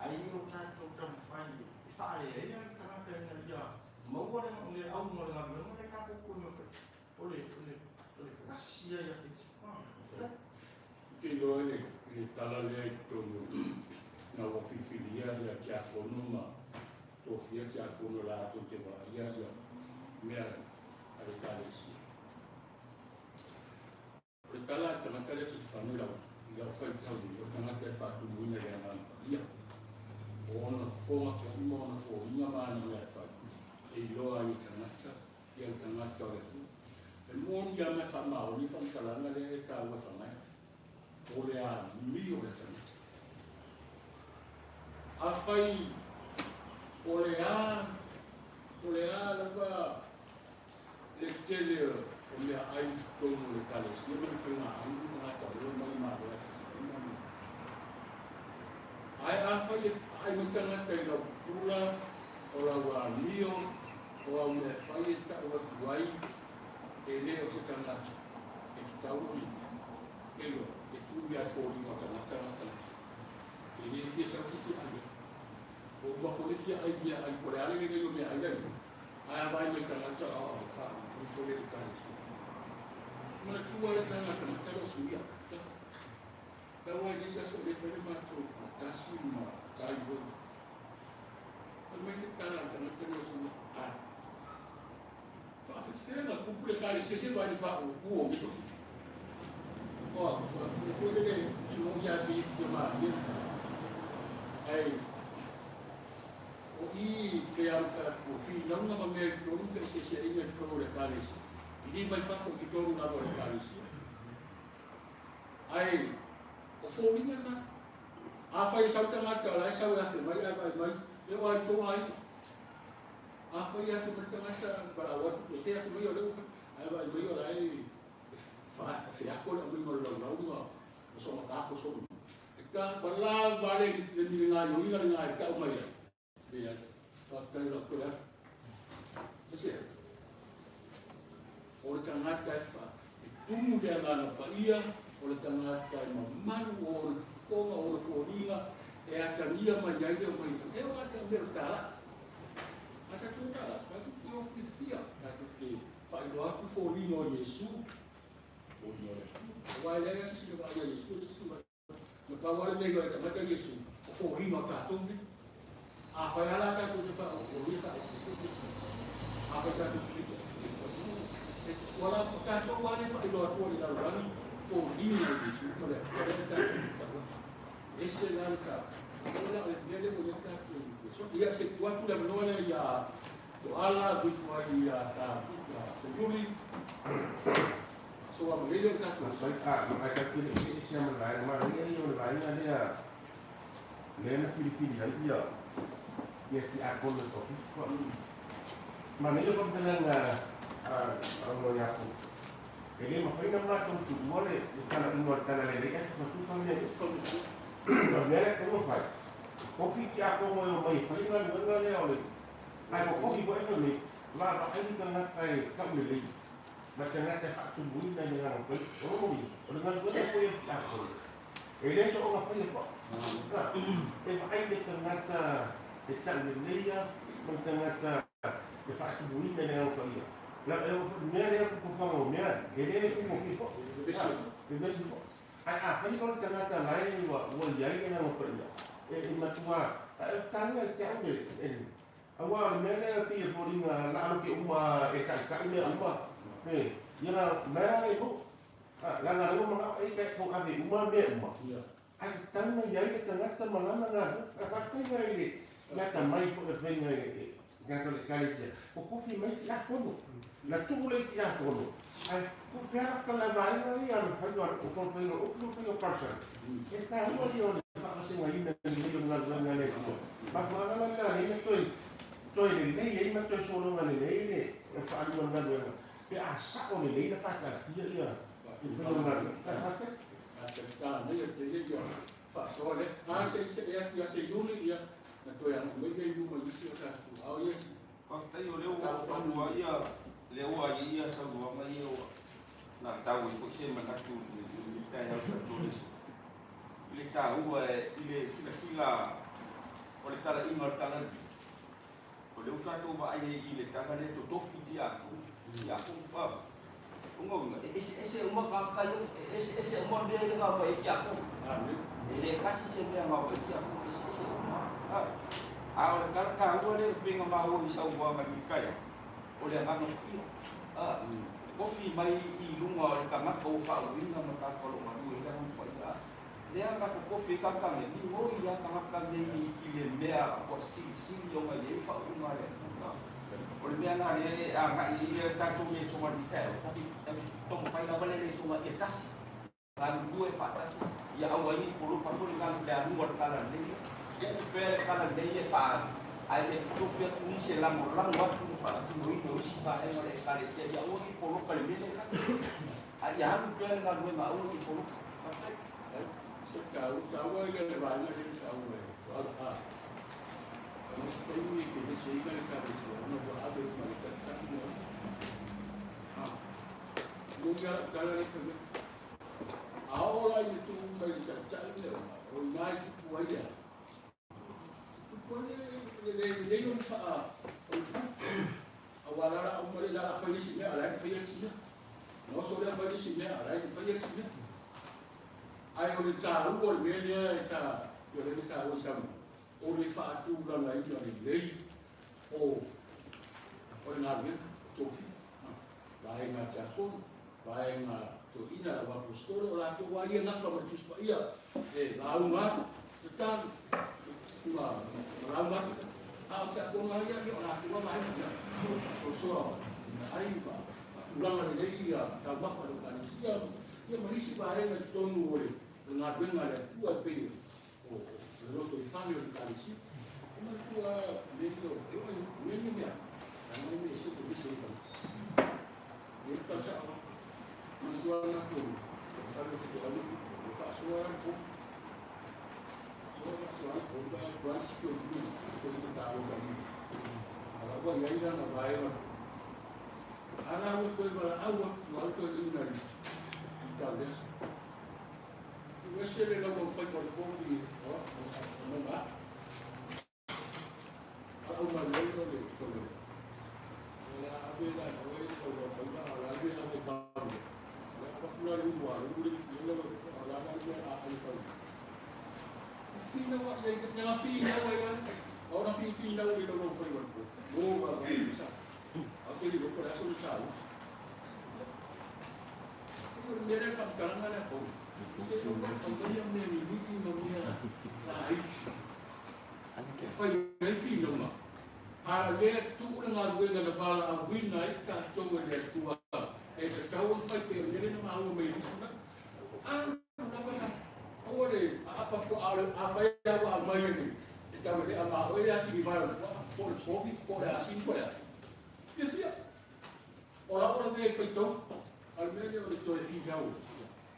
ae ia o tatou taumafai e faaeaea le tagata ina ia maua le le auga o le galuega lea tatou toe mafaia. O le o le o le tasi ia ia Keriso. Ou te iloa i le tala lea i totonu ina ua filifilia ia tiakono ma tofia tiakono latou te vaaia ia mea a le Ekalesia. O le tala a le tagata lea Setefano i lau i lau faitau o le tagata e faatumuina i le Agaga Paia. O ona fofoga foi ma ona foliga ma ana mea e fai, e iloa ai e tagata ia le tagata o le Atua. E moni lava ma e faamaoni le faamatalaga lea e taua e fagaea, o le amio o le tagata. Afai o le a, o le a lava le tele o meaai i totonu o le Ekalesia ma le faiga ai ma tagata o lea mai malo e fesilaina ma. Ae afai e aai mai tagata i lau pula, o lau amio, o au mea e fai e tau atu ai, e le o se tagata e tatau ona i ai. E iloa, e tu ia e foliga o tagata na tagata. E le fia sau se isi e ai ai. O uma foi e fia ai mea ai, po o le a le lelei o mea ai la i ai. Ae a vaai mai tagata, a e faamusu le Ekalesia. Manatua le tagata, tagata le o suia. Tau ai le isi aso o lea fai le matou tasi ma tai foi. Fai mai le tala a le tagata lea o suia. Ai. Faafefea na tupu le Ekalesia se vaai le faauu o nei fafine. Oa, le foi lele e moni lava pei e fia malie le tala. Ae o i pe a ona fai atu, o finauga ma mea i totonu ma feeseeseaiga i totonu o le Ekalesia, i le mai fafo i totonu lava o le Ekalesia. Ae o foliga na. Afai e sau tagata o la e sau e afe mai ae vaai mai, e o ai tou aiga. Afai e afe mai tagata valaau atu pe se afe mai o lea ua fai, ae vaai mai o la e feako le aumaiga o le laulau ma soona tako soona. E ta lava le le le gaioiga lena e tau mai ai. Leai. Faafetai o lau toe atu. Aisea? O le tagata e fa, e tumu le Agaga Paia, o le tagata e mamalu o ona fofoga, o ona foliga, e atagia mai ai le omai i E o ata mea o le tālai. A tatou tala, tatou te o fiafia, tatou te faailoa atu foliga o Iesu, foliga o le Atua. Aua e leai lava se isi na vaaia Iesu, e leai se isi na Na pau lava le mea e iloa ai e tagata Iesu, o foliga o tatou nei. Afai lava la tatou te faaopolia, faaopolia foi Iesu. Afai tatou te fia, fia, ua la, o tatou lava lea e faailoa atua i le lalolagi foliga o Iesu ma le Atua lea tatou te tau atu. Ese la le taua. O la, o le mea lea ua i ai le tatou leso. Ia, se i tuu atu le avanoa lea ia Toala, tuifo ai ia Seiuli. So a mai le tatou. Ai tatou le eseese ma le vaega manaia ia o le vaega lea lea na filifili ai ia ia tiakono e toafitu. Manaia le faamatalaga a Roma ia Iakopo, e le mafai ona matou tuua le talaiga o le talalelei ae tufatufa mea uma. O le mea lea e tatau ona fai, tofi tiakono e omai e fai le galuega lea o le ae totofi foi fai mai, vaavaai le tagata e taulelei ma tagata e faatumuina i le agaga paia. O lona uiga, o le galuega foi a le tiakono, e le soona faia foi. E vaai le tagata e tauleleia ma le tagata e faatumuina i le agaga paia. Leaga e oo foi i le mea lea o tutufaga o mea, e le faigofie foi. E vevesi foi. Ae afai loa le tagata la e ua i ai le agaga paia, e matua, ae o le taua ia te au le Aua o le mea lea e pei e foliga laaloke uma e taitai mea uma. E, ia la, mea la le mo. A, leaga lea ua manao e kai ko ave uma mea uma. Ai tatau ona i ai le tagata ma lana galuega. A faafetai la i le lata mai foi o le faiga i le tagata o le Ekalesia, ua kofi mai tiakono. Na tuu lea i tiakono, ae ko pe a ka la vaega ia o le faiga o le faiga o upu ma faiga o parsana. E taua ia o le faavasegaina lelei o le galuega a le Atua. Mafuaaga la lena lea na toe toe lelei ai ma toe sologa lelei le faaaluga o le galuega pe a sao lelei na faataatia ia le faiga o le galuega. Ae faafetai. Faatalitā tele ia faasoa lea. A se i see atu ia Seiuli ia na toe agai mai lea i luma i isi o tatou ao ia. Faafetai o lea ua ou ia lea ua i ai ia saunoaga ia ua na tau ai foi se manatu i le taeao tatou le i le taua i le silasila o le talaiga o le tala o lea ua tatou vaai ai i le tala lea totofi tiakono tiakono pa o lona uiga e eseese uma tagata ia e eseese uma mea ia na aumai ai tiakono e le tasi se mea na aumai ai tiakono e eseese uma a o le tala taua lea e pei ona maua i saunoaga i Mikaia o le agaga paia tofi mai i luga o le tagata ua faauuina ma tagata o lo o galue ai le agaga paia lea na totofi ai tagata nei, migoi lava tagata nei i le mea ua silisili ona i ai faauuga a le Atua. O le mea lena lea e agai ai le tatou lesona i le taeao, tatou taumafai lava le lesona ia tasi, galulue faatasi, ia aua ai ne i poloka foi le galu le aluga o le talalelei. Uu pea le talalelei e faaalu, ae le totofi atu nisi e lagolago atu le faatinoina o isi vaega o le Ekalesia, ia aua ne i poloka i le mea lea e tasi. A ia alu pea le galuega aua ne i poloka. Faafetai. Se taua ia le vaega lea e taua e ala a. O le isi taimi e vevesi ai le Ekalesia ona ua ave ma le taitai ma a. Moni lava lau tala lea e fai mai. A oo la i le tuu mai le taitai ma le uma, o i ina e tupu ai le a? Tupu ai le le lelei o le faa o le fai. Aua la la uma le la la fai le isi mea, a la e faia le isi mea. Na oso lea fai le isi mea, a la e faia le isi mea. Ae o le taua o le mea lea e sa, o le taua i Samoa, o le faatulagaina lelei o o le galuega, tofi, vaega tiakono, vaega toeaiina, lau aposetolo, o latou lava ia nafa ma le Tusi Paia e lauga atu, tatalo, ma lauga atu. A o tiakono lava ia, ia o latou lava vaega ia, faasoasoa ai ma faatulaga lelei ia taumafa a le Ekalesia, ia ma nisi vaega i totonu o le galuega a le Atua e pei o le lotoifale o le Ekalesia. E manatua mea ia o e oo i mea ia mea, leaga le mea e ese vevesi ai tagata. E le tau sao lava. Manatua na tolu, fale o te feau e faasoa le po. Faasoa faasoa le po, vaai atu ai si toeaina, toeaina talofa i. Ala ua i ai lana vaega. Ala ua toe valaau atu au toeaina i tau lea. Tuu ese le lauaufaiva o le povi o mauga. Alau mai ai o le tolu. O le a ave la o e o le faiva a la ave ave kalu. O le a kula le ua le ule le le o la la le a le kalu. Fina wa ia i nga fina wa ia. O na fi fina wa i lo faiva ko. Mo wa wa sa. A se li ko la so le tau. O le mere ka skalanga le ko. Se o ka ko ia me ni ni ma mea la i. E fai e fina ma. A le tu le ngā ruenga na bala a wina i tātou e le atua. E te tau ang whai pe o nere na maua mai risuna. A na whana. Aua le a apa fo a le a whai awa a mai ni. E tau le a ma oe a tini vara. Po le sofi, po le asin, po le asin. Fia fia. O la ora ve whai tau. Al mele o le toe fi gau.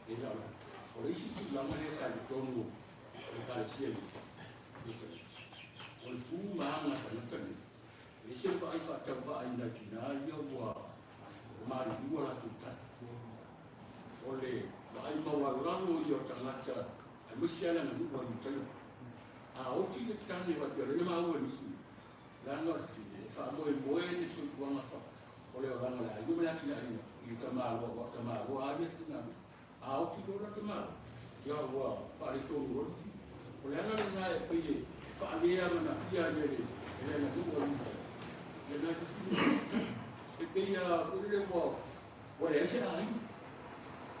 E la o le isi tu langa le sa le tonu o le kalesia ni. O le fu maanga tangata ni. E se pa ai whaatau wa ai nai tina ia ua mari ua rātou tani. O le wa ai maualalo ia o tangata ai misi ala nga nua ni taio. A oti le tane wa te rena maua nisi. Langa o te whine, e wha moe moe ne soifuanga wha. O le oranga le ai le ati le aina. I ta māloa, wa ta māloa a ia whina. A oti lola ta māloa. Ia ua whaare tonu o le whine. O le anga le ngai e pei e whaalea mana ia le le le na nua ni taio. Le nai te whine. E pei a whaere ua ua le ese a aina.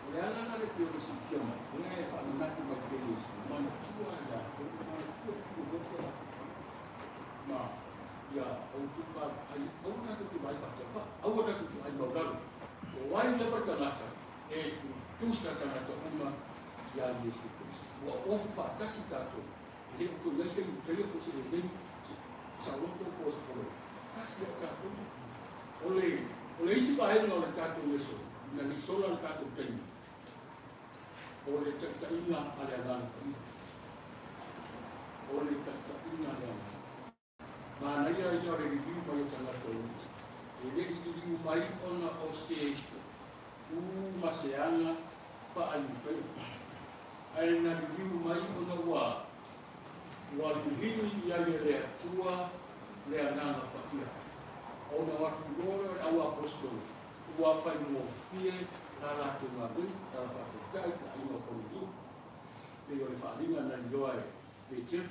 O le ala le pei o le sikia mai. O le whaananatu mai te Yesu. Mana tua ia, mana tua tua tua tua. Ma ia o tu pa ai o na tu vai fa fa. Au ta tu ai mau lalo. O wai le pa tangata e tu tusa tangata uma ia Yesu Kristo. Ua ofu fa tasi tātou. E le o tu leise ni te ko se le sa loto ko se ko. Kasi ia tātou. O le isi vaega o le tātou leso, na ni sola le tātou taimi. O le taitaina a le agaga paia. O le taitaina a le agaga. Manaia ia o le liliu mai o tagata o isi. E le i liliu mai ona o se tu ma se aga faaiutaia. Ae na liliu mai ona ua ua liligi i ai e le Atua le agaga paia. Ona o atu loa lea o le au aposetolo, ua faigofie la latou galuega, la la faataitai, le aiga o Korinio. Pei o le faaaliga na iloa e Petero,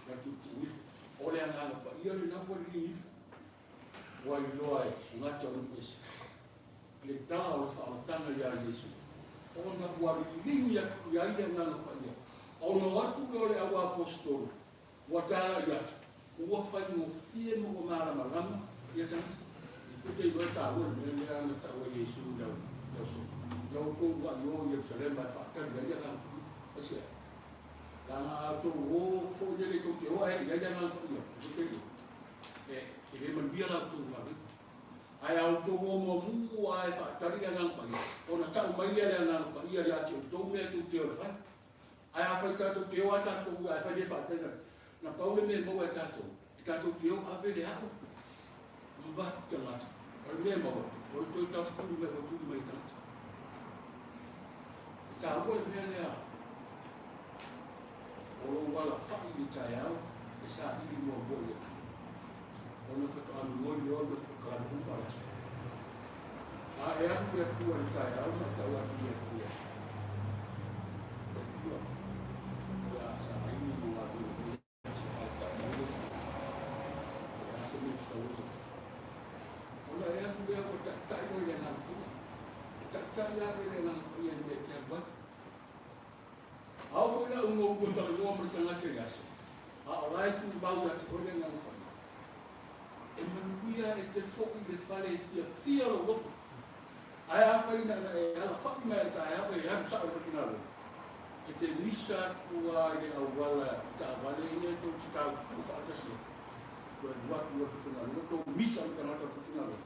na tuutuu ifo. O le agaga paia lena ua liligi ifo. Ua iloa e gata o nuu ese. Le tala o le faaolataga iā Iesu, ona ua liligi atu i ai le agaga paia. Ona o atu lea o le au aposetolo, ua tala i atu, ua faigofie ma ua malamalama ia tagata. I puta i loa taua le mea lea na taua e Iesu i lau aso. Ia outou ua i o Ierusalema e faatali ai le agaga paia. Aisea? Leaga a outou o foi lele tou te o ae i ai le agaga paia, e puta i e, e le manuia la outou galuega. Ae a outou o muamu a e faatali le agaga paia, ona tau mai lea le agaga paia ia te outou mea tou te o e fai. Ae afai tatou te o a tatou ae fai le faatali na pau le mea e maua e tatou, e tatou te o ave le ao ma vatu tagata. O le mea e maua, o le toe tafutuli mai ua tuli mai tagata. E taua le mea lea o lou alafai i le taeao e saili muamua i le Atua. Ona faatoa nonoi lea o le polokalame uma o le aso. A e alu le Atua i le taeao ma e tau atu i le Atua, le Atua, ia saili mo galuega o le aso, ae tau mai le Atua. O le a se mea e tatau ai ona fai? Ona e alu lea ua taitai oe i le Agaga Paia. E taitai lava oe i le Agaga Paia i le mea e te alu ai. A oo foi la una ua talanoa ma le tagata i le aso, a o la e tumau ia te oe le Agaga Paia, e manuia e te foi i le fale e fiafia lou loto. Ae afai na ona e alafai mai i le taeao e alu sao i le fatugalo, e te misa atu lava i le auala i taavale ia tou te taututuu faatasi ai. Toe alu atu i le fatugalo, tou misa i le tagata o le fatugalo,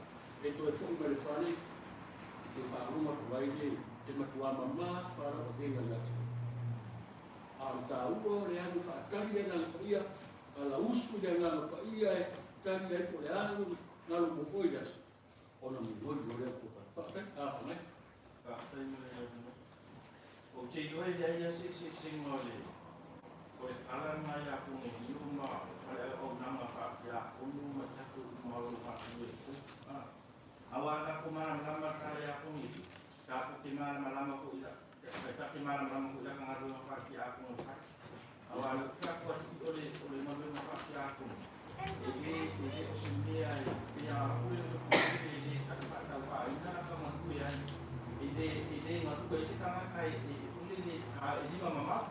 e toe foi mai le fale, e te faalogo atu ai le e matuā mamafa lau avega ia te oe. A o le taua o le alu e faatali le Agaga Paia, a lausu i le Agaga Paia e tali ai po o le a lona galo mo oe i le aso, ona minoi loa lea o tou fale. Faafetai, a fanai. Faafetai mo le avanoa. Ou te iloa e leai lava se eseesega o le O le tala lena ia Konelio ma le auaunaga faa-tiakono ma i tatou uma o lo o galulue ai foi. Aua a tatou malamalama i le tala ia Konelio, tatou te malamalama foi i la, ta te malamalama foi i lana galuega faa-tiakono e fai. Aua o lea ou te fai atu alii, o le, o le galuega faa-tiakono, e le, e le o se mea e, pei lava foi le e le faatauvaaina lata galue ai. E le, e le galue ai se tagata e, e, foi lele, e lima mamao.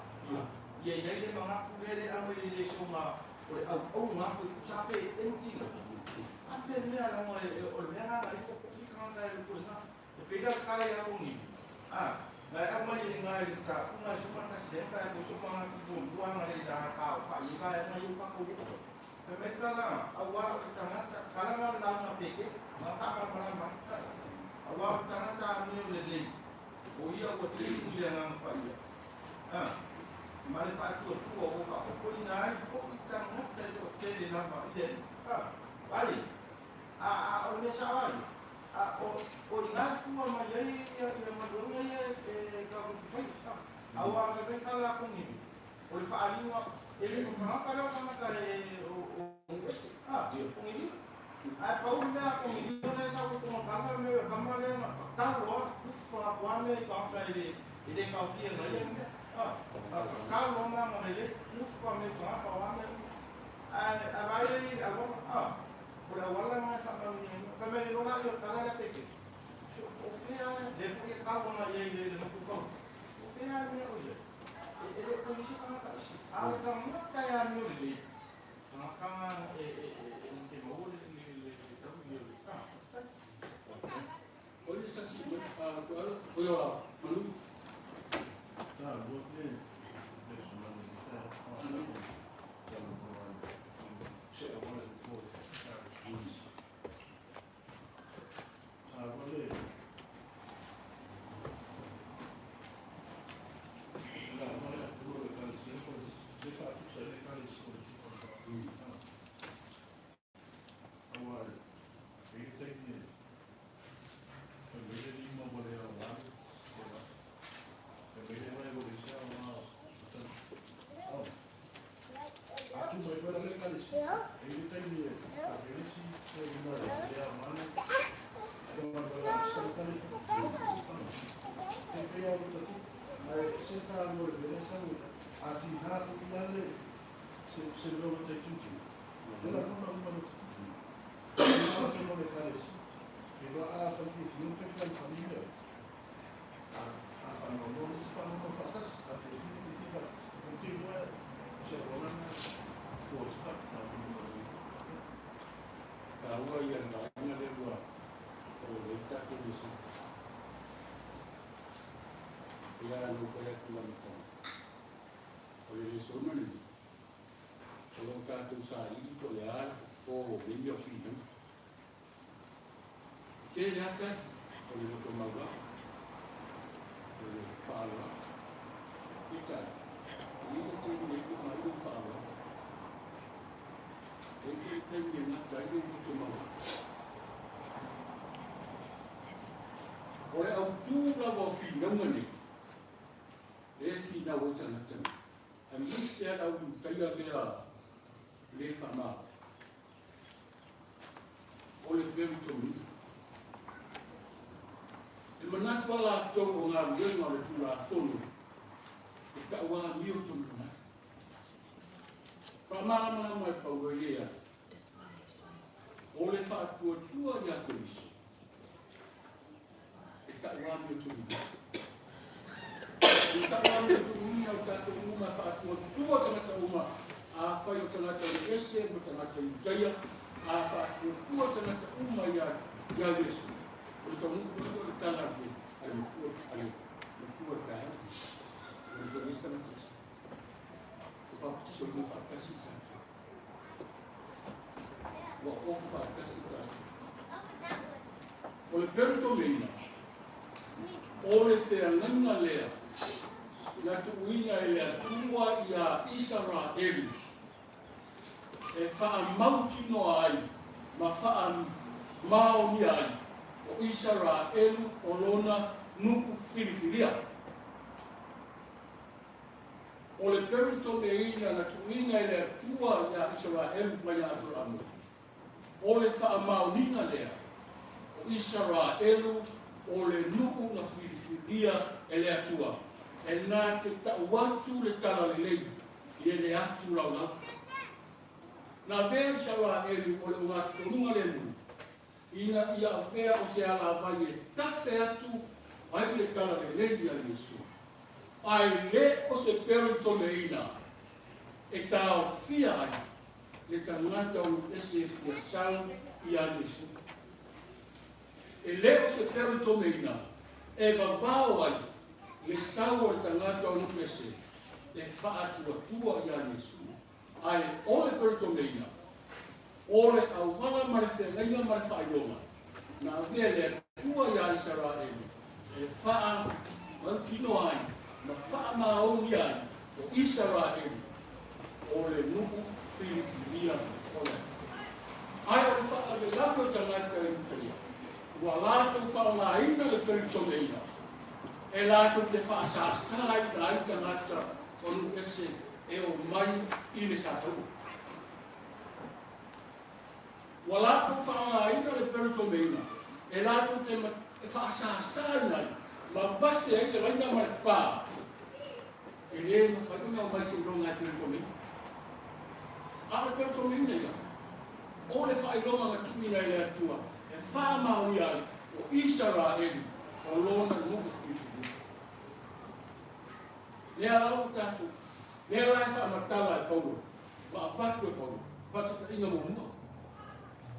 Ia i ai le manatu lea le ave i le lesona o le auauna atu e tusa pe empty la. A pe mea leaga o le mea lena e tofi tagata e le ituaiga. E pei la o le tala ia Tonivi, a, na e aumai e na e le mataupu na e 11 lea na fai atu ai sou manatu muamua ana le la taofai ai vaega ia ua tatou i ai. Fai mai le tala, aua o le tagata, tala na o le lauga peke, na faamalamalama ai, aua o le tagata amio lelei, o ia ua tinu i le Agaga Paia. A, ma le faatuatua ua faaopoopoina ai foi tagata e toatele lava i le Alii. A, ai, a, a, o le mea sao lava ia, a, o, o i ina e fua mai ai ia, ia galuega ia e, e tatou te faia. A, aua fai mai tala a Konini, o le faaaliga, e le o tagata lea o tagata e, o, o, o ese, a, Konini. Ae pau le mea a Konini lea e sau i tona tala, le tama lea na tatalo lava, ufa atu lava mea i tagata e le, E le taofia mai ia mea. Tatalo lava ma lelei, ufa mea i tagata o a mea uma. Ae a vaai ai i le auala, a, o le auala lena e faamanuia ai. Fai mai loa lea o le tala lea peke. O fea, lea foi e tau ana i ai i le motu kau. O fea le mea o i ai? E le o nisi tagata ese. A o le tagata e amio lelei, tagata e te maua le taui o le a. O le sasi a Tuala, o ia Manu. Aua e i ai taimi e fai mai le lima ua le aoga, fai mai le vae ua leai se aoga o tali. A tu mai foi la le ekalesia, e i ai le taimi e ave ai le isi toeaina e le aoga le E pei lava o le tatupu, ae ese le taua o le mea lea e sau ai. A tiga foi la le se mea o lo tai tilotilo, lea la tau uma lo tilotilo. E le tonu o le ekalesia. E loa a fai fiafia ona fai fealofani mea. A faanoanoa le isi faanoanoa faatasi, a fiafia fiafia faatasi. Ou te iloa o se auala lena e fua ai se faafitauli mo le Taua ia le vaega lea ua o ai tatou lesona. Ia na ou fai atu i le amataga, o le lesona lenei, o lo o tatou saili po o le a le fofo o nei mea o finauga. E tele lava tali, o le loto maualalo, o le faaaloalo. Peitai, e i ai le taimi e iu mai lou faaaloalo. E i ai foi le taimi e gata ai lou loto maualalo. O le autu lava o finauga nei, lea e finau ai tagata nei, aemaise lava le au Iutaia lea le faamavae. O le peritoniga. E manatu a latou o galuega o le Tulafono e tau amio tonu tagata. Faamalamalama e Paulo e leai. O le faatuatua ia Keriso e tau amio tonu tagata. E tau amio tonu o tatou uma e faatuatua tagata uma, afai o tagata ese ma tagata Iutaia, a faatuatua tagata uma ia ia Iesu. O le taunuu o le tala a le matua a le matua taeao. O le toa isi tagata ese. O papatisoina faatasi tatou. Ua ofu faatasi tatou. O le perutomeina, o le feagaiga lea na tuuina e le Atua iā Isaraelu e faamautinoa ai ma faamaonia ai o Isaraelu o lona nuu filifilia. O le pelitomeina na tuuina e le Atua iā Isaraelu mai ia Aperaamo, o le faamaoniga lea o Isaraelu o le nuu na filifilia e le Atua, e na te tau atu le talalelei i ele atu laulau. Na avea Isaraelu o le ogatotonu le nuu, ina ia avea o se alavai e tafe atu ai le talalelei ia Iesu. Ae le o se pelitomeina e taofia ai le tagata o nuu ese e fia sau ia Iesu. E le o se pelitomeina e vavao ai le sau o le tagata o nuu ese e faatuatua ia Iesu. Ae o le pelitomeina, o le auala ma le feagaiga ma le faailoga na avea e le Atua iā Isaraelu e faamautinoa ai ma faamaonia ai o Isaraelu o le nuu filifilia o le Atua. Ae o le faalavelave o tagata i Utaia, ua latou faaaogaina le pelitomeina e latou te faasāsāina ai tagata o nuu ese e omai i le sataua. Ua latou faaaogaina le pelitomeina e latou te e faasāsāina ai ma vase ai le laina ma le pā. E lē mafai ona omai seiloga e pelitomeina. A o le pelitomeina ia, o le faailoga na tuuina e le Atua e faamaonia ai o Isaraelu o lona nuu filifilia. Lea la ua tatou, lea la e faamatala e Paulo, ma avatu e Paulo, faataitaiga muamua,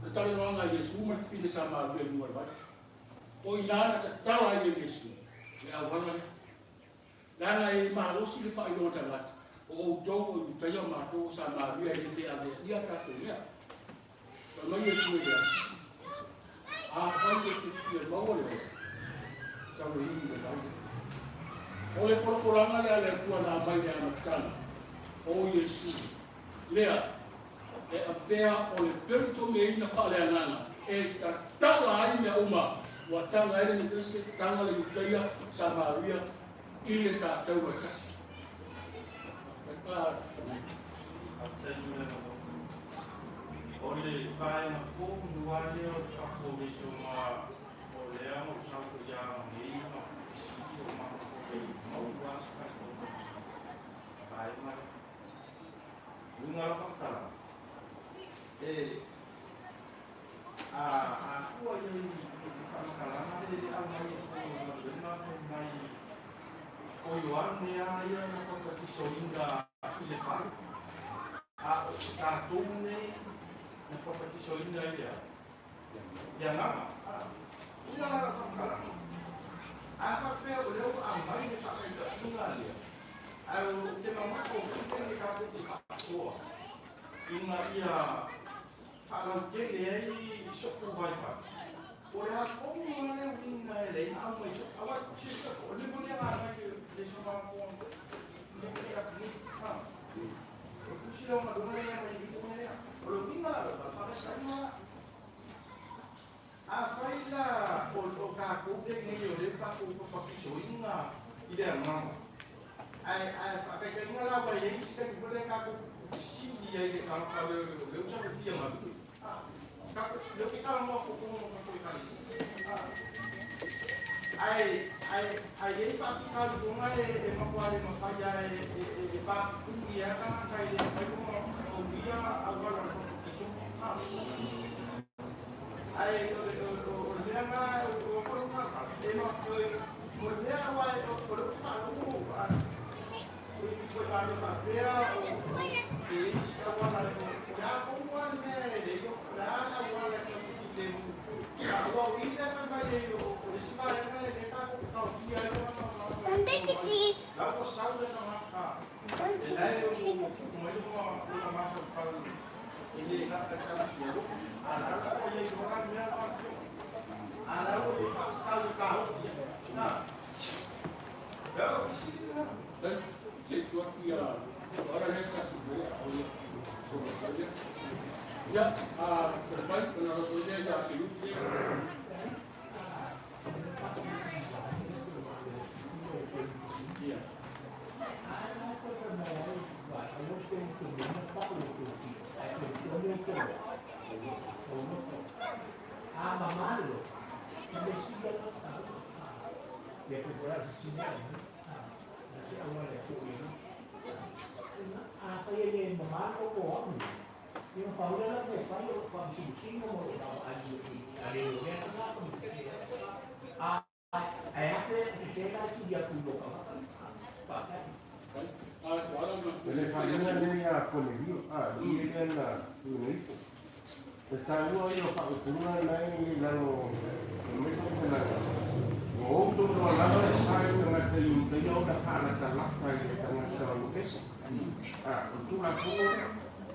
le talanoaga a Iesu ma le fafine Samaria i luga o le vai. O i ina na tatala ai e Iesu le auala lea. Leaga e malosi le faailoa tagata, o outou o Iutaia o matou o Samaria e le feaveaia tatou mea. Fai mai Iesu e leai. Afai e te fia maua le ola, sau e inu i le vai lea. O le folafolaga lea a le Atua na aumai i le amataga, o Iesu, lea e avea o le pelitomeina faaleagaga e tatala ai mea uma, ua taga ai le nuu ese, taga le Iutaia, Samaria, i le sataua e tasi. Faafetai mo le avanoa. O le vaega tonu lava lea o le pakoleisoma o lea na ou sau foi ia nei ma fesili o mafaufau ai mau lava se faitauga i le vaega lea. Uiga o lau faamatalaga, e a afua i ai i le faamatalaga lea e aumai i totonu o le galuega fai mai o Ioane lava ia na papatisoina i le vai, a o tatou nei na papatisoina i le a? Le agaga. Uiga la lau faamatalaga, a faapea o lea ua aumai le faataitaiga lea, ae ou te manao foi lea tatou te faasoa ina ia faalautele ai so'u vaivai. O le a tonu lava le uiga e leai na aumai so'u. Aua silafia foi, o le mea foi lea na aumai i le aso mamoa i le atunuu. O le tusi lea o galuega lea na aumai i le lea. O le uiga la o le faataitaiga la. Afai la o tatou lenei o lea ua tatou papatisoina i le agaga, ae faataitaiga la ua i ai se taimi foi lea tatou fesili ai i le tagata o lea ua saofia galue. Tatou, lea ou te talanoa atu i totonu o tatou ekalesia. Ae ae i ai faafitauli e matua le mafai lava e papupuni ai tagata e le mafai ona aulia auala o le papatiso. Ae o le mea lena o e mo le mea aua o lea ou te faalogo o i foi malo faapea o e i se auala o le a tonu lava le mea e leai o le a le auala e tatou te filemu aua o i lea fai mai ai o le isi vaega lea lea tatou te taofia ai la ua sau le tagata e lae o tupu mai lona mafaufau e le gata i sana fia a la ua i ai loa le mea la a la ua i faasau i taofi na ya o fesili lena. Ia, a terbaik ona roto ia ia se lupe. Ia. A mamalo, e me sili ona taua. Ia pe po la se sini ai. Na se aua le ko i. A fa ye le mamalo ko au. Ia paula la pe fai o fa si singo mo lo ali ali o le na ko mi. A ai a fe se la ti ya ku lo ka pa. E le whainga nei a Konelio, a i e lea na tūna ifo. E tāua i o whakutunga nei i lalo, e mai ko te nanga. O outou no lava e sa i tangata i utaia ona whaalata lata i le tangata o esa. A, o tū la fono,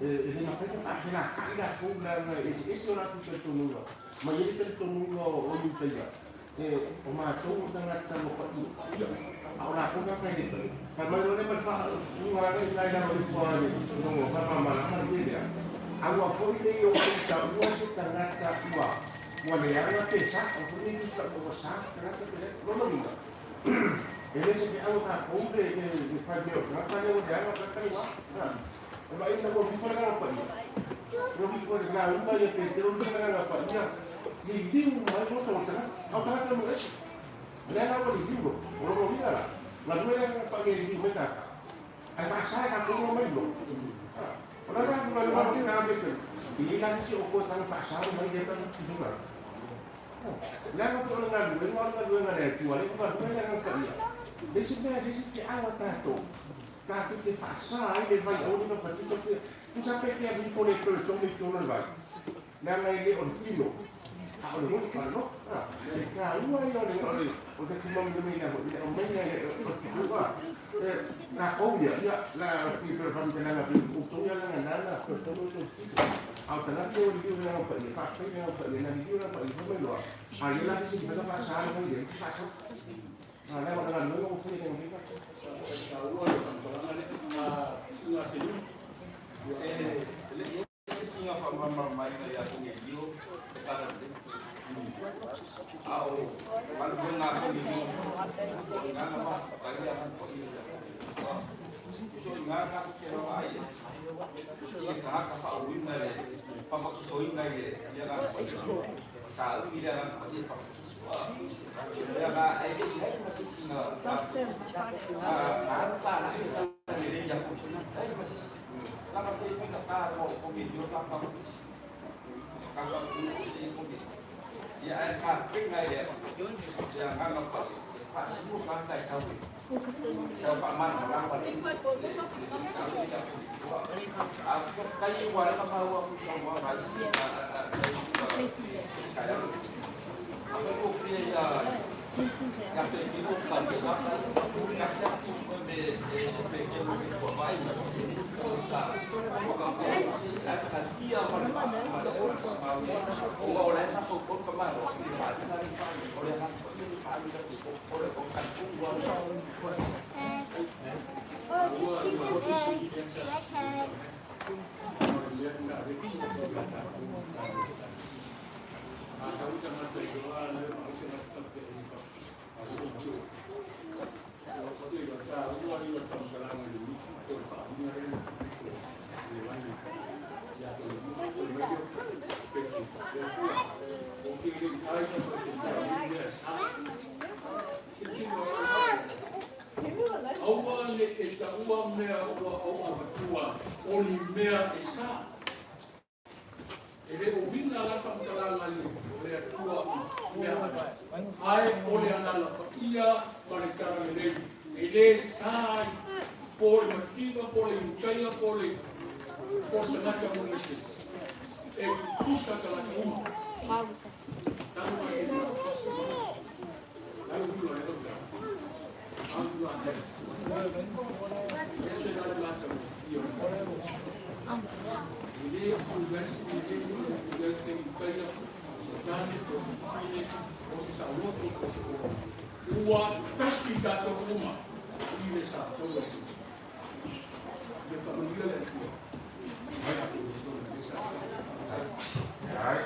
e le mawhaina whaawhela kai la kou la nga e ese o rātou te tonunga. Ma i te tonunga o utaia. E, o mātou o tangata mo pa i. A o la fono kai le. Ka mai le ma wha unga le nai la o fua le no fa ma ma ma le lea. A ua foi le o ta ua se tangata ua. Ua le anga pe sa o foi ni ta o sa tangata pe no no ni. E le se ke au ka kou le le fa me o ka le o le anga ka ka wa. O ba ina ko fa na pa ni. Ro mi fo na uma ye pe te ro mi fa na pa ni. Ni di mai mo ta ta. Au ta ka mo le. Le na ko di mo. O ro mi la. La due le pa ke di me ta. Ai fa sa ka ko mo mai lo. O la na ko le ma ki na be ke. I la si o ko ta fa sa mo mai de ta ti ma. La na ko na due mo na due na le tu ale ko due na ka ia. Le si me si si a ta to. Ka tu te fa sa ai le vai o no pa ti to te. Tu sa pe ke a mi fo le to to mi to na vai. Na ngai le o tino. A o le mo pa no. E ka ua i o le o le o te kuma mi mi na o mai na o te ua. E na ko ia ia la pi per fam te na pi o to ia na na na ko to to ti. A o te na te o li na pa i fa pe na pa i na li na pa i mo lo. A le la si pa fa sa no i fa sa. A le o na no o fu ni ni ka. Sa ua le whantalanga le a ngā selu. E le se singa fa mama mai na ia konge dio e kala te. A o malu ko ngā konge dio. Ko ngā ngā ma ka ia ko i ia. So i ngā ngā ke rawa ai. I ka haka fa o wina le papa ki so inga i le ia ngā ko Sa u i le ngā ko i fa Ia ngā ai le i hai ma se singa a sa pa la i le ia ko ai ma se Lama foi foi na ta o ko me dio ka pa ka ka ku se ko me ia ai ka pe ngai le ia nga nga pa pa si mo ka kai sa we sa fa man la pa le a ko kai wa la ma wa ku sa wa ra si a a a a ko fi ya ya pe ki mo pa pe la ka sa ku me e se pe ke mo ko vai sa ko ka ko si ka ka tia ma ma o o le na ko ko ka ma ro ni fa ni o le ha ko ni fa ni ko o le ko ka fu wa A sa uta ngata i roa le ma se ngata pe i pa. A o o. O ko te ta ua i o whantalanga le miti ko fa ni re le vai ni. Ia ko le mo ko pe ki. Ia ko o ke le ai ka ko se ta ni le sa. Ki ki no Aua le e ta ua mea ua au avatua o ni mea e sa. E le o winga la whantalanga ni o le atua mea atu. Ai o le anala pa ia ma le tara le lei. E le sa i po le mativa, po le utaia, po le po se ngata mo ngese. E tusa ka la uma. Tau mai e Ai hula e ronda. Au hula te. Ese na le mata mo i o. E le o gansi i le o gansi i utaia, se tane, o se fine, o se sa loto, o se o. Ua tasi tātou uma i le sa tau e Kristo. Ia whakanuia le Atua. Mai a te le sa. Ai.